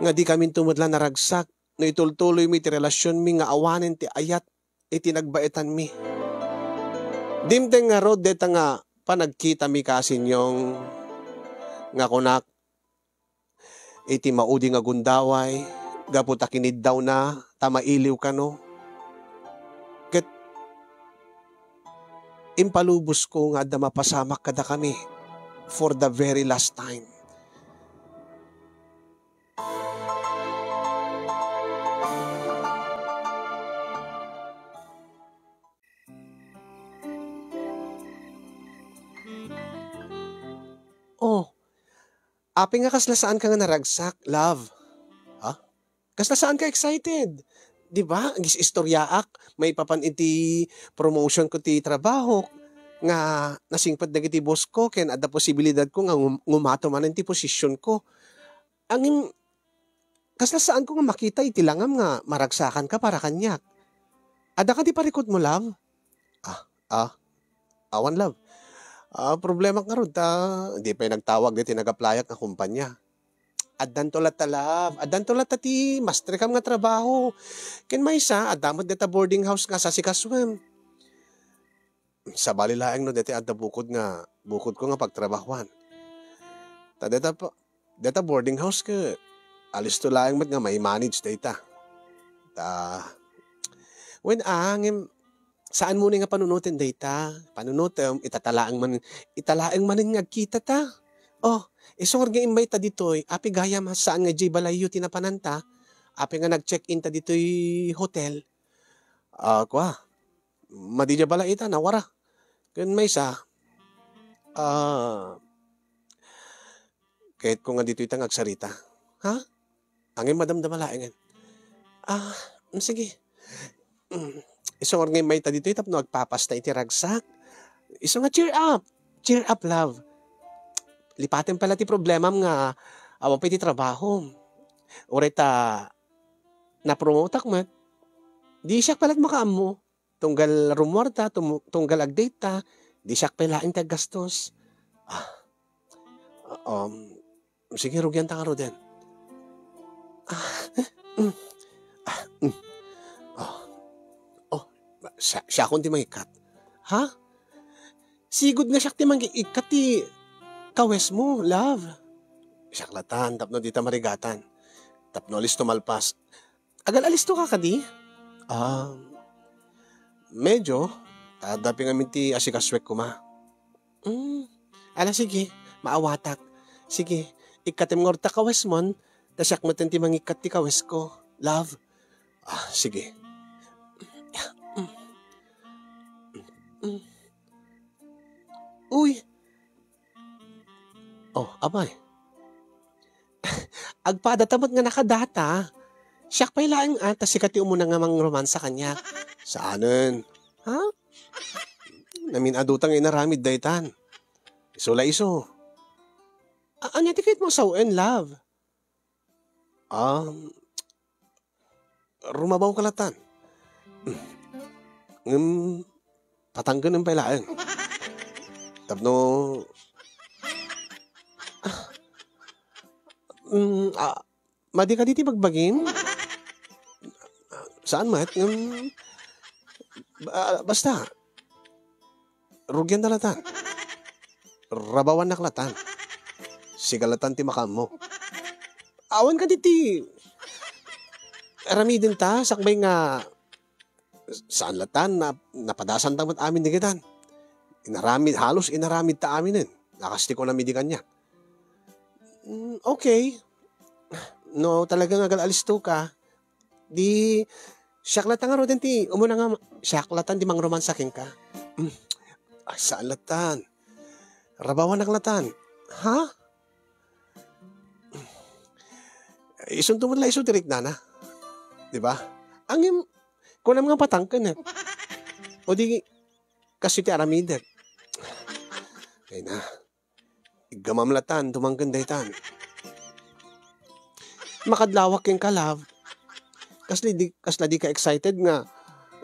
Nga dikaminto met la naragsak no itultuloymi ti relasionmi nga awanen ti ayat iti nagbaetanmi. Dimteng ngarud dayta nga panagkitami, kasinyong, nga kunak iti maudi nga gundaway gapu ta kiniddawna ta mailiw kano. Ket impalubosko nga adda mapasamak kadakami for the very last time. Oh, apay nga kasla saanka nga naragsak, love? Ha? Kasla saanka excited? Di ba? Gis-istoryaak, maipapan iti promotion ko ti trabaho nga nasingpet dagiti boss ko ken adda posibilidad ko nga ngum-, ngumato manen ti posisyon ko. Ngem, kasla saanko nga makita iti langam nga maragsakanka para kaniak. Adda kadi parikutmo, love? Ah, ah, awan, love. Ah, problemak ngarud ta di pay nagtawag daytoy nag-applyak nga kumpanya. Addanto latta, love. Addanto latta ti mas trikam nga trabaho. Ken maysa, adda met dayta boarding house nga sasikasuem. Sabali laeng no daytoy adda bukod nga, bukodko nga pagtrabahoan. Ta dayta pa, dayta boarding house ket alisto laeng met nga mai-manage dayta. Ta, wen, ah, ngem saanmo ni nga panunoten dayta. Panunotem, itata laeng man, ita laeng manen nga agkitata. Oh, isu ngarud nga immayta ditoy, apay gayam saan nga idiay balayyo ti napananta? Apay nga nag-check-in ta ditoy hotel? Ah, kua, madi idiay balay ita, nawara. Ken maysa, ah, kayatko nga ditoy ita nga agsarita. Ha? Ngem madamdama laengen. Ah, mm, sige. Mm, isu ngarud nga immayta ditoy tapno agpapasta iti ragsak. Isu nga cheer up. Cheer up, love. Lipatem pay la ti problemam nga awan pay ti trabahom. Uray ta napromotak met, di siak pay la ti makaammo. Tunggal rummuarta, tum-, tunggal agdate ta, di siak pay laeng ti aggastos. Ah, um, sige, rugianta ngaruden. Ah, mm. Ah, mm. Oh. Oh, sia-, siakon ti mangikkat. Ha? Sigud nga siak ti mangikkat ti kawesmo, love. Siak latan, tapno dita marigatan. Tapno alisto malpas. Agal-alisto ka kadi? Ah, medyo. Ta adda pay ngamin ti asikasuek koma. Mm. Ala, sige. Maawatak. Sige. Ikkatem ngarud ta kawesmon. Ta siak metten ti mangikkat ti kawesko. Love. Ah, sige. Uy. Oh, apay. Agpadata met nga nakadata. Siak pay laeng a, ta sika ti umuna nga mangromansa kaniak. Saanen? Ha? Namin-aduta nga inaramid daytan. Isu la isu. A-, ania ti kayatmo a sawen, love? Um, Rumabaw ka latan. Ngem, patangkenem pay laeng. Tapno, ah, mm, ah, madi kadi ti bagbagim? Saan met, ngem, ba-, basta, rugian da latan. Rabawannak latan. Siga latan ti makaammo. Awan kadi ti aramiden ta, sakbay nga saan latan, na-, napadasanta met amin digitan. Inaramid, halos inaramid ta aminen. Nakas ti kunam idi kaniak. "Mm, okay. No talaga nga agal-alisto ka, di siak latan ngaruden ti umuna nga, siak latan ti mangromansa kenka." "Mm, ah, saan latan. Rabawannak latan." "Ha?" "Isunto met la isu ti riknana. Di ba? Ngem, kunam nga patangken, eh. O di, kastoy ti aramidek." Ay na. Iggamam latan, tumangken daytan. Makadlawak kenka, love. Kasla di, kasla di ka excited nga,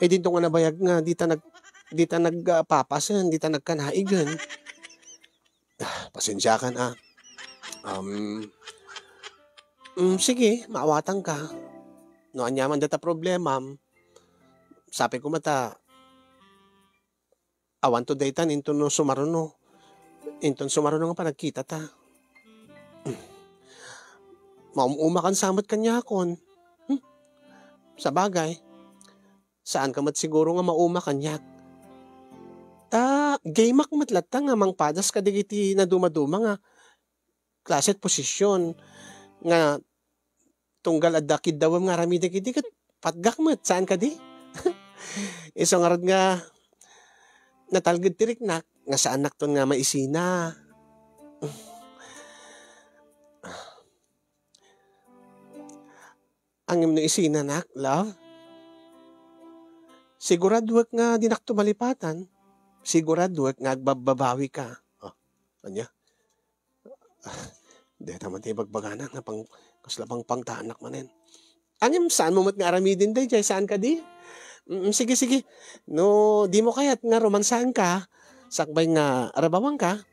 eh, dinto nga nabayag nga, dita nag-, dita nag, ah, papasen, dita nagkanaigen. Ah, pasensiakan, ah. Um, mm, sige, maawatanka. No aniaman data problemam, sapay ko mata, awanto daytan inton no sumaruno. Inton sumaruno nga panagkitata. Maum-umakan sa met kaniakon. Hmm? Sabagay, saanka met siguro nga mauma kaniak. Ta, gameak met latta nga mangpadas kadagiti nadumaduma nga klase ti posisyon nga tunggal adda kiddawem nga aramidek idi ket patgak met, saan kadi? Isu ngarud nga natalged ti riknak nga saannakton nga maisina. Ngem no isinanak, love, siguraduek nga dinakto malipatan. Siguraduek nga agbabbabawi ka. Oh, ania? Deta man ti ibagbagana nga pang-, kasla pangpangtaanak manen. Ngem, saanmo met nga aramiden daydiay, saan kadi? Mm, sige, sige. No, dimo kayat nga romansaenka, sakbay nga rabawanka,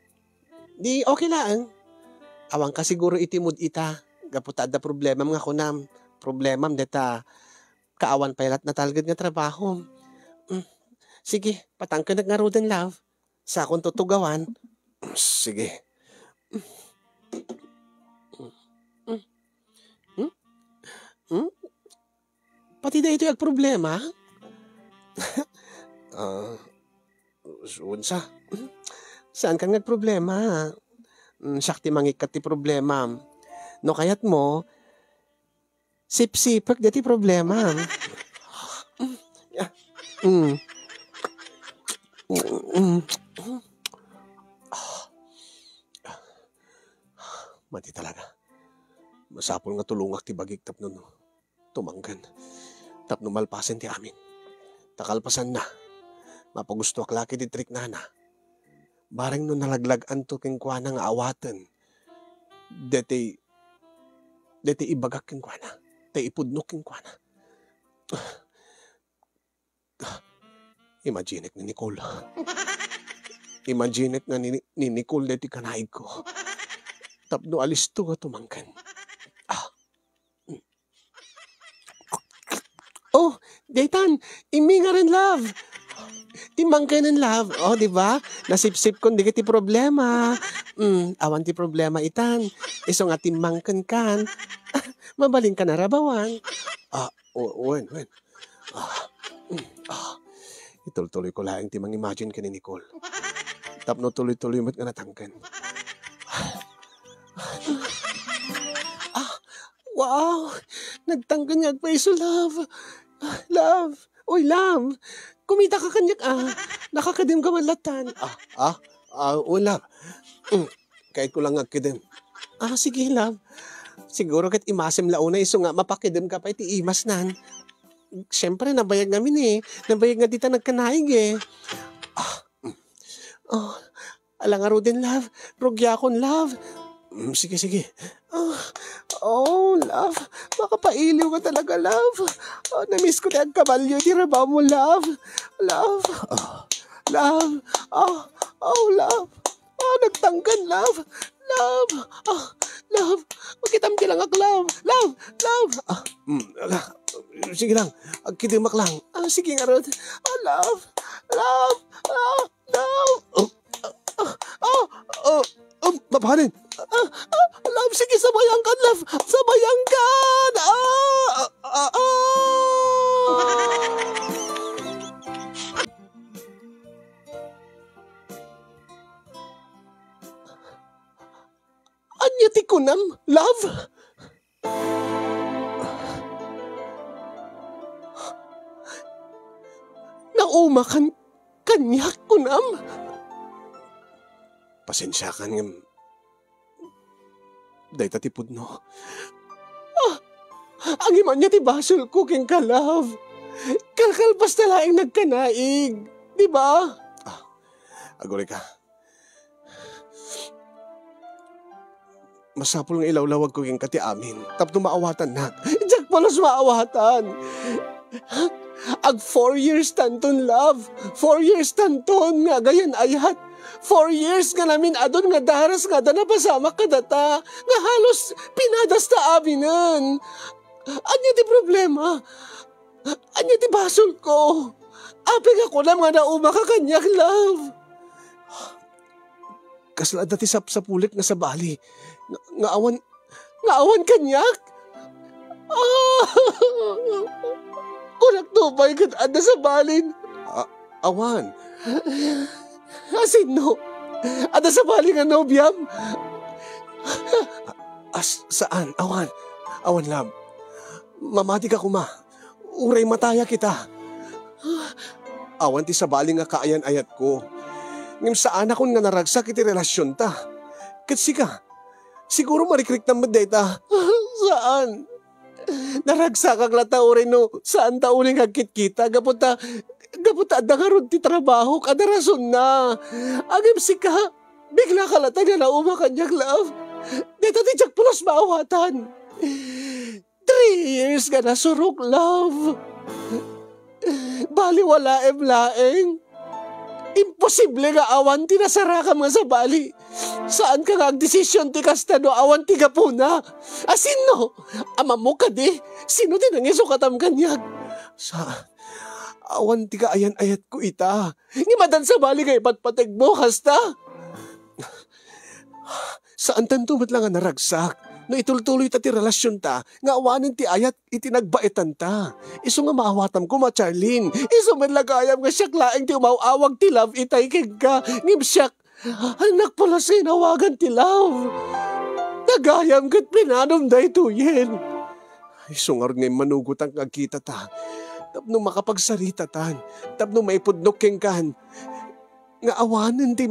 di okay laeng. Awanka siguro iti mood ita, gapu ta adda problemam nga kunam. Problemam deta kaawan pay lat natalged nga trabahom. Mm, sige, patangkenek ngaruden, love. Sakon tutugawan. Sige. Hmm? Hmm? Pati daytoy agproblema? Ah, unsa? Saankan nga agproblema? Hmm, siak ti mangikkat ti problemam. No kayatmo, sipsipek daytoy problema. Mm. Mm. Madi talaga. Masapul nga tulongak ti bagik tapno no, tumangken. Tapno malpasen ti amin. Ta kalpasanna, mapagustoak la ket ti riknana. Bareng no nalaglag-anto kenkuana nga awaten daytoy, daytoy ibagak kenkuana, ta ipudnok kenkuana. Imaginek ni Nicole. Imaginek nga ni, ni Nicole daytoy kanaigko. Tapno alisto nga tumangken. Ah. Oh, daytan, immi ngaren, love. Timmangkenen, love. Oh, di ba? Nasipsipkon dagiti problema. Mm, awan ti problema itan. Isu nga timmangkenkan. Mabalinka narabawan. Ah, o-, wen, wen. Ah, mm, ah. Itultuloyko laeng ti mangimagine ken ni Nicole. Tapno tuloy-tuloy met nga natangken. Ah, wow! Nagtangken nga agpaiso, love. Ah, love. Uy, love. Kumitaka kaniak, ah. Nakakedem ka man latan. Ah, ah, ah, oo, love. Mm, kayatko lang nga agkedem. Ah, sige, love. Siguro ket imasem la unay isu nga mapakedem ka pay ti imasnan. Siyempre, nabayag ngamin, eh. Nabayag nga dita nagkanaig, eh. Ah, mm. Oh, ala ngaruden, love. Rugiakon, love. Mm, sige, sige. Ah, oh, love. Makapailiw ka talaga, love. Ah, namiss ko ti agkabalio iti trabaho mo, love. Love. Ah, love. Ah, oh, love. Ah, nagtanggan, love. Love. Ah, love. Makitam ti langak, love. Love. Love. Ah, mm, ala. Sige lang. Agkidemak lang. Ah, sige ngarud. Ah, love. Love. Ah, love. Oh, ah, ah, ah, ah, ah, mapanen. Ah, ah, love, sige, sabayan kan, love. Sabayan kan. Ah, ah, ah, ah. Ania ti kunam, love? Naumakan kaniak, kunam? Pasensiakan ngem dayta ti pudno. Ah, angimanya ti basolko kenka, love. Kalkalpasta laeng nagkanaig, di ba? Ah, agurayka. Masapul nga ilawlawagko kenka ti amin tapno maawatannak. Diak pulos maawatan. Ag four years tanton, love. Four years tanton nga agayan-ayat. Four years nga namin-adun nga daras nga adda napasamak kadata nga halos pinadasta aminen. Ania ti problema? Ania ti basolko? Apay nga kunam nga naumaka kaniak, love? Kasla adda ti sapsapulik nga sabali nga, nga awan, nga awan kaniak? Ah! Kunak to pay ket adda sabalin. A-, awan. Asino? Adda sabali nga nobiam? As-, saan? Awan. Awan, love. Mamatika koma. Uray mataya kita. Awan ti sabali nga kaayan-ayatko. Ngem saanakon nga naragsak iti relasionta. Ket sika, siguro marikriknam met dayta. Saan? Naragsakak latta uray no saanta uling agkitkita gapu ta, gapu ta adda ngarud ti trabahok, adda rasonna. Ngem sika, biglaka latta nga nauma kaniak, love. Dayta ti diak pulos maawatan. Three years nga nasurok, love. Baliwalaem laeng. Imposible nga awan ti nasarakam nga sabali. Saanka nga agdesisyon ti kasta no awan ti gapuna. Asino? Amammo kadi? Sino ti nangisukatam kaniak? Sa, awan ti kaayan-ayatko ita. Ngem addan sabali nga ipatpategmo, kasta? Saantanto met la nga naragsak no itultuloyta ti relasionta nga awanen ti ayat iti nagbaetanta. Isu nga maawatam koma, Charlene. Isu met la gayam nga siak laeng ti umaw-awag ti love itay kenka. Ngem siak, annak pulos nga inawagan ti love. Nagayam ket pinanam daytoyen. Isu ngarud nga immanugotan nga agkitata tapno makapagsaritatan, tapno maipudnok kenkan nga awanen ti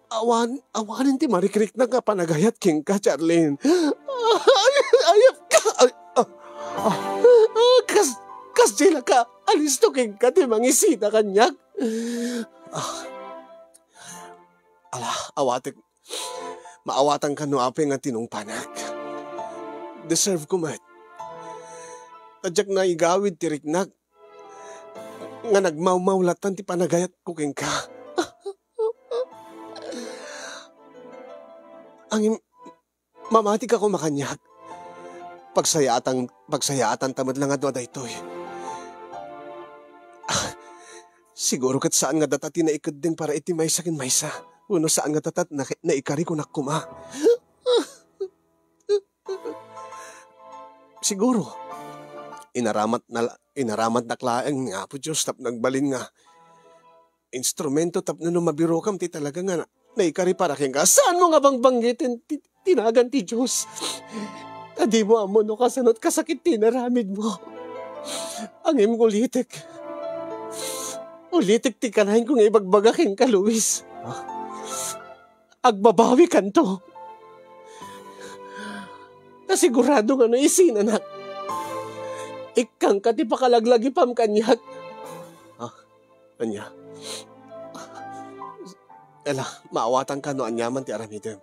Awan, awanen ti marikriknak nga panagayat kenka, Charlene. Ay, ayat ka! Ay, ah, ah, ah, kas, kasdiay la ka, alisto kenka ti mangisina kaniak. Ah, ala, awatek. Maawatanka no apay nga tinungpanak. Deserve ko met. Ta diak naigawid ti riknak nga nagmawmawlatan ti panagayatko kenka. Ngem, mamatika koma kaniak. Pagsayaatan, pagsayaatanta met la nga dua daytoy. Ah, siguro ket saan nga data ti naikeddeng para iti maysa ken maysa. Wenno saan nga data ti na-, naikari kunak koma. Siguro, inaramat na la-, inaramatnak laeng ni Apo Dios tapno agbalin nga instrumento tapno no mabirokam ti talaga nga na-, naikari para kenka. Saanmo nga bangbanggiten ti, ti nagan ti Dios? Ta dimo ammo no kasano ti kasakit ti inaramidmo. Ngem ulitek. Ulitek ti kanayon ko nga ibagbaga kenka, Luis. Agbabawikanto. Ta sigurado nga no isinanak, ikkangka ti pakalaglagipam kaniak. Ah, ania? Ela, maawatanka no aniaman ti aramidem.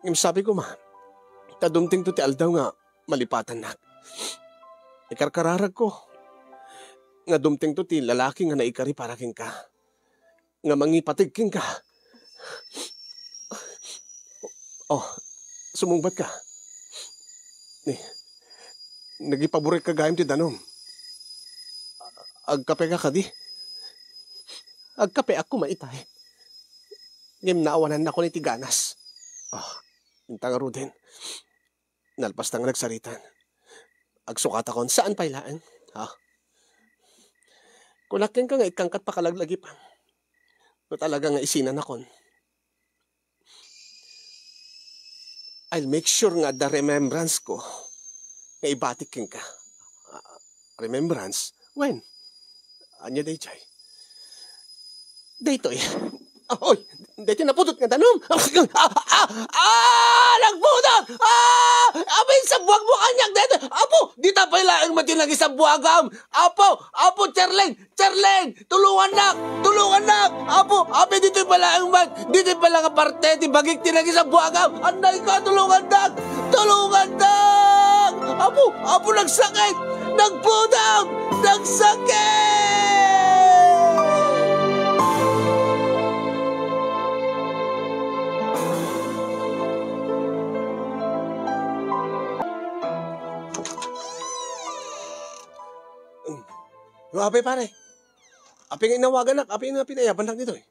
Ngem sabi koma, ta dumtengto ti aldaw nga malipatannak. Ikarkararagko nga dumtengto ti lalaki nga naikari para kenka, nga mangipateg kenka. Oh, sumungbat ka. Ni, nagipaburik ka gayam ti danum. Agkape ka kadi? Agkape ako maitay. Ngem naawanannakon iti ganas. Ah, inta ngaruden. Nalpas ta nga nagsaritan. Agsukatakon, saan pay laeng? Ha? Kunak kenka nga ikkangkat pakalaglagipan. No talaga nga isinanakon, I'll make sure nga adda remembrance ko nga ibatik kenka. Ah, remembrance? When? Ania dayjay? Daytoy. Ah, oy, daytoy napudot nga danum. Ah, ah, ah, ah, nagpudot! Ah! Apo, insabuag mo kaniak daytoy. Apo, dita pay laeng man ti nagisabuagam. Apo, Apo, Charlene, Charlene, tulungannak! Tulungannak! Apo, apo, ditoy pay laeng man, ditoy pay la nga parte ti bagik ti nagisabuagam. Annay ka, tulungannak! Tulungannak! Apo, apo, nagsakit! Nagpudot! Nagsakit! Apay, pare. Apay nga inawaganak, apay nga pinayabannak ditoy?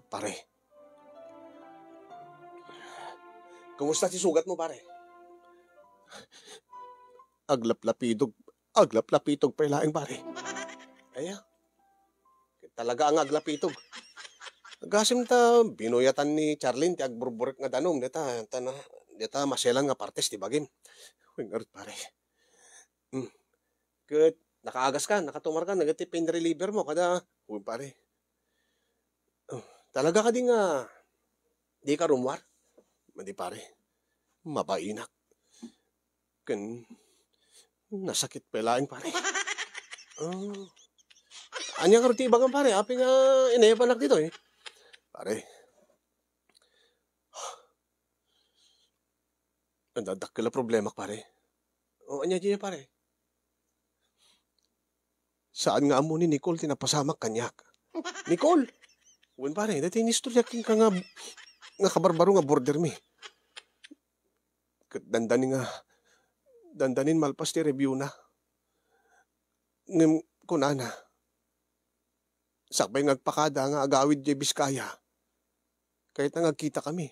Pare. Kumusta ti sugat mo, pare? Aglaplapitog, aglaplapitog pay laeng, pare. Aya. Talaga nga aglaplapitog. Agasem ta binuyatan ni Charlene ti agburburek nga danum, deta, ta na, deta maselan nga partes ti bagim. Uy, ngarud, pare. Hmm. Ket nakaagas ka, nakatumar ka, nagiti pain reliever mo, kada, uy, pare. Oh, talaga kadi nga di ka rummuar? Madi, pare. Mabainak. Ken nasakit pay laeng, pare. Oh. Ania ngarud ti ibagam, pare? Apay nga inayabannak ditoy, eh. Pare. Adda dakkel a problemak, pare. O, ania diay, pare? Saan nga ammo ni Nicole ti napasamak kaniak. Nicole! Wen, pare, daytoy inistoryak kenka nga, nga kabarbaro nga border mi. Ket dandani nga, dandanin malpas ti review na. Ngem kunana, sakbay nga agpakada nga agawid diay Biskaya, kayatna nga agkitakami.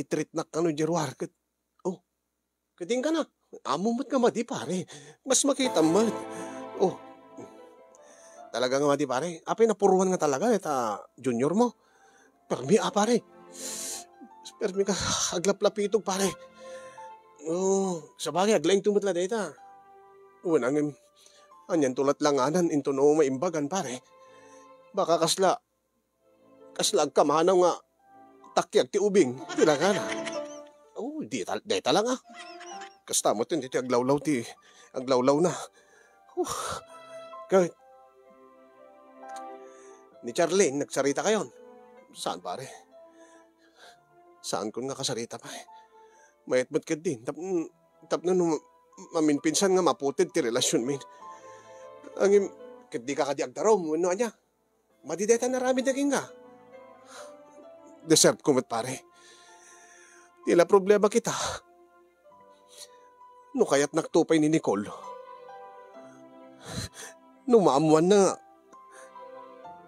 I-treatnak kano diay ruar ket, oh, ket inka na. Ammo met nga madi, pare. Mas makitam met. Oh. Talaga nga madi, pare. Apay napuruan nga talaga deta junior mo? Permi a, pare. Permi ka aglaplapitog, pare. Oh, sabagay, aglaingto met la dayta. Wen, ngem, anianto latlanganan intono maimbagan, pare. Baka kasla, kasla agkamanaw nga takiag ti ubing, ti langana. Oh, di tal-, dayta lang, ah. Kasta met ti aglawlaw ti, aglawlaw na. Uh, ket, ni Charlene, nagsarita kayon? Saan, pare? Saankon nga kasarita, pare. Mayat met ketdi. Tap-, tapno no maminpinsan nga maputed ti relasionmi. Ngem, ket dika kadi agdarum, wenno ania? Madi dayta naramidna kenka. Deserve ko met, pare. Ti la problema kita. No kayatnak to pay ni Nicole, no maammoanna nga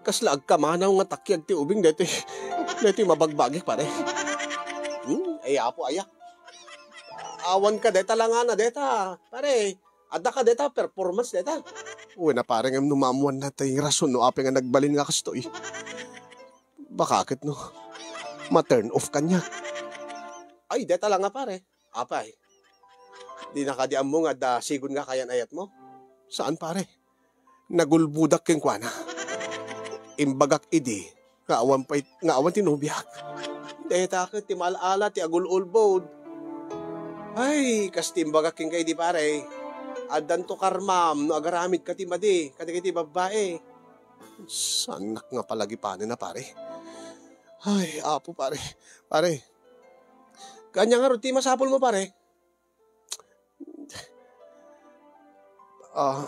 kasla agkamanaw nga takiag ti ubing daytoy, daytoy mabagbagik, pare. Hmm, ay, apo, aya. Awan ka dayta langana dayta, pare. Adda ka dayta performance dayta. Wen a, pare, ngem no maammoanna ti rason no apay nga nagbalin nga kastoy, baka ket no ma-turn off kaniak. Ay, dayta lang nga, pare. Apay, dina kadi ammo nga adda sigon nga kayan-ayatmo? Saan, pare. Nagulbodak kenkuana. Imbagak idi nga awan pay, nga awan ti nobiak. Dayta ket ti maal-ala ti agul-ulbod. Ay, kas ti imbagak kenka idi, pare. Addanto karmam no agaramidka ti madi kadagiti babbai. Saannak nga palagipanen a, pare. Ay, Apo, pare. Pare, ania ngarud ti masapulmo, pare? Ah,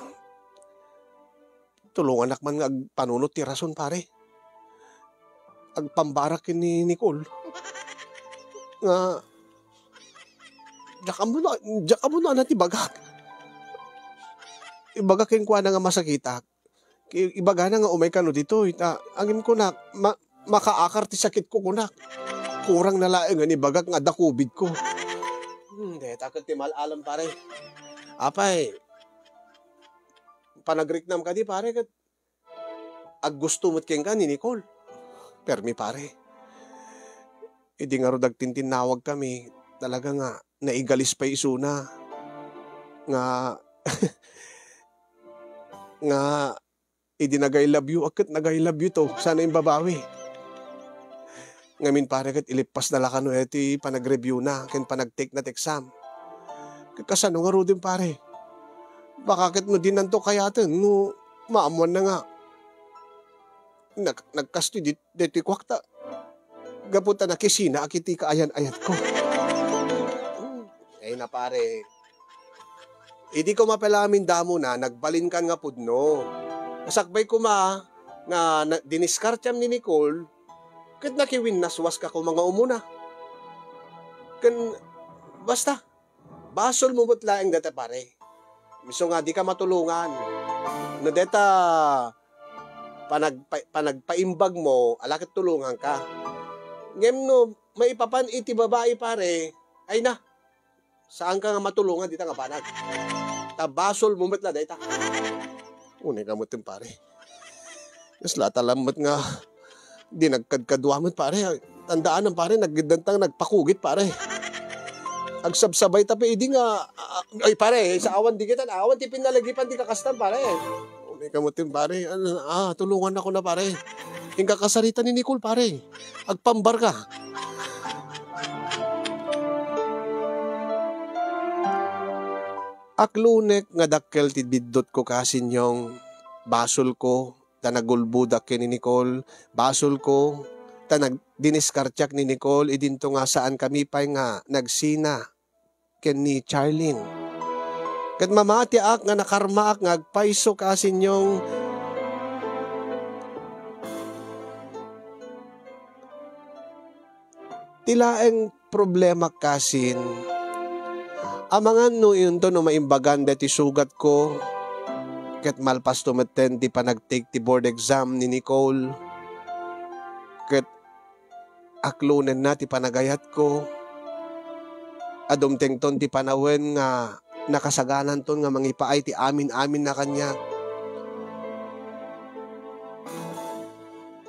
tulonganak man nga agpanunot ti rason, pare. Agpambarak ken ni Nicole nga diak ammo no, diak ammo no ania ti ibagak. Ibagak kenkuana nga masakitak. I-, ibagana nga umay kano ditoy. Ta, ngem kunak, ma-, makaakar ti sakitko, kunak. Kurang na laeng nga ibagak nga adda COVID ko. Hmm, deta ket ti mal-alam, pare. Apay, panagriknam kadi, pare, ket aggusto met kenka ni Nicole. Permi, pare. Idi ngarud agtintinnawagkami, talaga nga naigalis pay isuna nga, nga idi nag-I love you, a ket nag-I love you to, sana imbabawi. Ngamin, pare, ket ilippasna la kano iti panag-review na ken panag-take na ti exam. Ket kasano ngaruden, pare? Baka ket no dinanto kayaten no maammoanna nga nag-, nagkastoy dit-, ditoy kuakta. Gapu ta nakisina ak iti kaayan-ayatko. Ay na, pare. Idi koma pay la amin damona, nagbalinkan nga pudno. Nasakbay koma nga na-, diniskartiam ni Nicole, ket nakiwinnaswaska koma nga umuna. Ken, basta, basolmo met laeng dayta, pare. Isu nga dika matulongan. No dayta panagpa-, panagpaimbagmo, ala ket tulonganka. Ngem no maipapan iti babai, pare, ay na, saanka nga matulongan dita nga banag. Ta basolmo met la dayta. Unay ka met, pare. Kasla ta laeng met nga di nagkadkadua met, pare. Tandaan, pare, nagdantang nagpakugit, pare. Agsabsabay ta pay idi nga, ah, ay, pare, sa awan di kita, awan ti pinalagipan ti kakastan, pare. Unay ka met, pare. Ano, ah, tulongan ako na, pare. Inka kasarita ni Nicole, pare. Agpambar ka. Aklunek nga dakkel ti biddutko, kasinyong. Basolko ta nagulbodak ken ni Nicole. Basolko ta nagdiniskartiak ni Nicole idinto nga saankami pay nga nagsina ken ni Charlene. Ket mamatiak nga nakarmaak nga agpayso, kasinyong. Ti laeng problema, kasin, amangan no inton no maimbagan daytoy sugatko, ket malpasto metten ti panagtake ti board exam ni Nicole, ket aklonenna ti panagayatko, a dumtengton ti panawen nga nakasagananton nga mangipaay ti amin-aminna kaniak.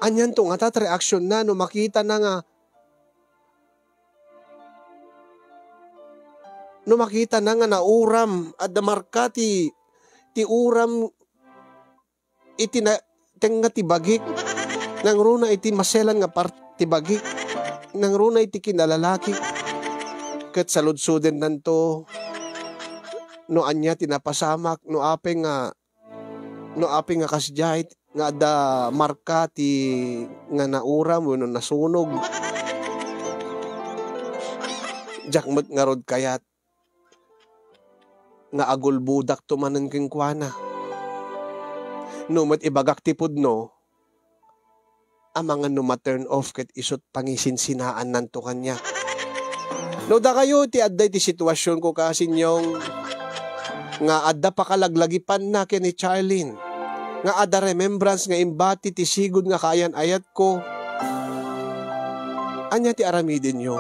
Anianto ngata ti reaksionna no makitana nga, no makitana nga nauram, adda marka ti, ti uram iti na-, tengnga ti bagik, nangruna iti maselan nga part ti bagik, nangruna iti kinalalakik, ket saludsodennanto no ania ti napasamak, no apay nga, no apay nga kasdiay nga adda marka ti nga nauram wenno nasunog. Diak met ngarud kayat nga agulbodakto manen kenkuana. No met ibagak ti pudno, amangan no ma-turn off ket isut' pangisinsinnaananto kaniak. No dakayo ti adda iti situasionko, kasinyong, nga adda pakalaglagipanna ken ni Charlene, nga adda remembrance nga imbati ti sigud nga kaayan-ayatko, ania ti aramidenyo?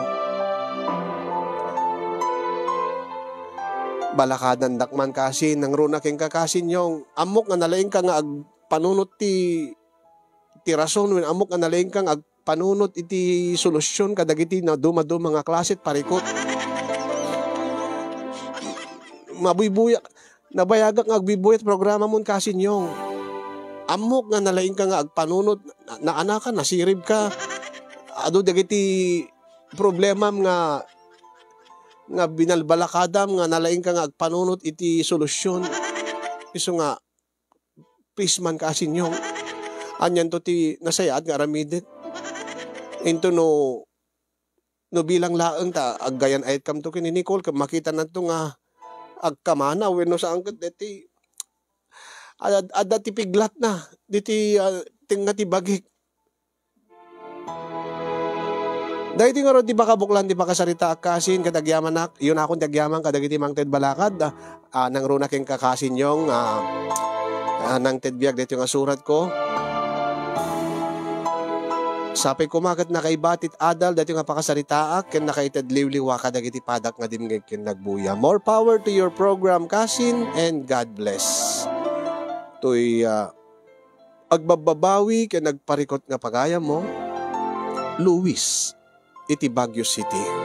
Balakadandak man, kasin, nangruna kenka, kasinyong. Ammok nga nalaingka nga agpanunot ti, ti rason, wen ammok nga nalaingka nga agpanunot iti solusyon kadagiti nadumaduma nga klase ti parikut. Mabuybuya-, nabayagak nga agbuybuyat programamon, kasinyong. Ammok nga nalaingka nga agpanunot, na-, naanakan, nasiribka. Adu dagiti problemam nga, nga binalbalakadam nga nalaingka nga agpanunot iti solusyon. Isu nga, please man, kasinyong. Anianto ti nasayaat nga aramidek? Into no, no bilang laeng ta aggayan-ayatkamto ken ni Nicole, ket makitananto nga agkamana wenno saan ket deti ad-, adda ti piglatna, diti, ah, tengnga ti bagik. Daytoy ngarud ti pakabuklan ti pakasaritaak, kasin, ket agyamanak, yunakon ti agyaman kadagiti mangted balakad, ah, ah, nangruna kenka, kasin Yong, ah, ah, nangted biag daytoy nga suratko. Sapay koma ket nakaiba ti adal daytoy nga pakasaritaak ken nakaited liwliwa kadagiti padak nga dimngeg ken nagbuya. More power to your program, kasin, and God bless. Toy, ah, agbabbabawi ken agparikut nga pagayammo, Luis, iti Baguio City.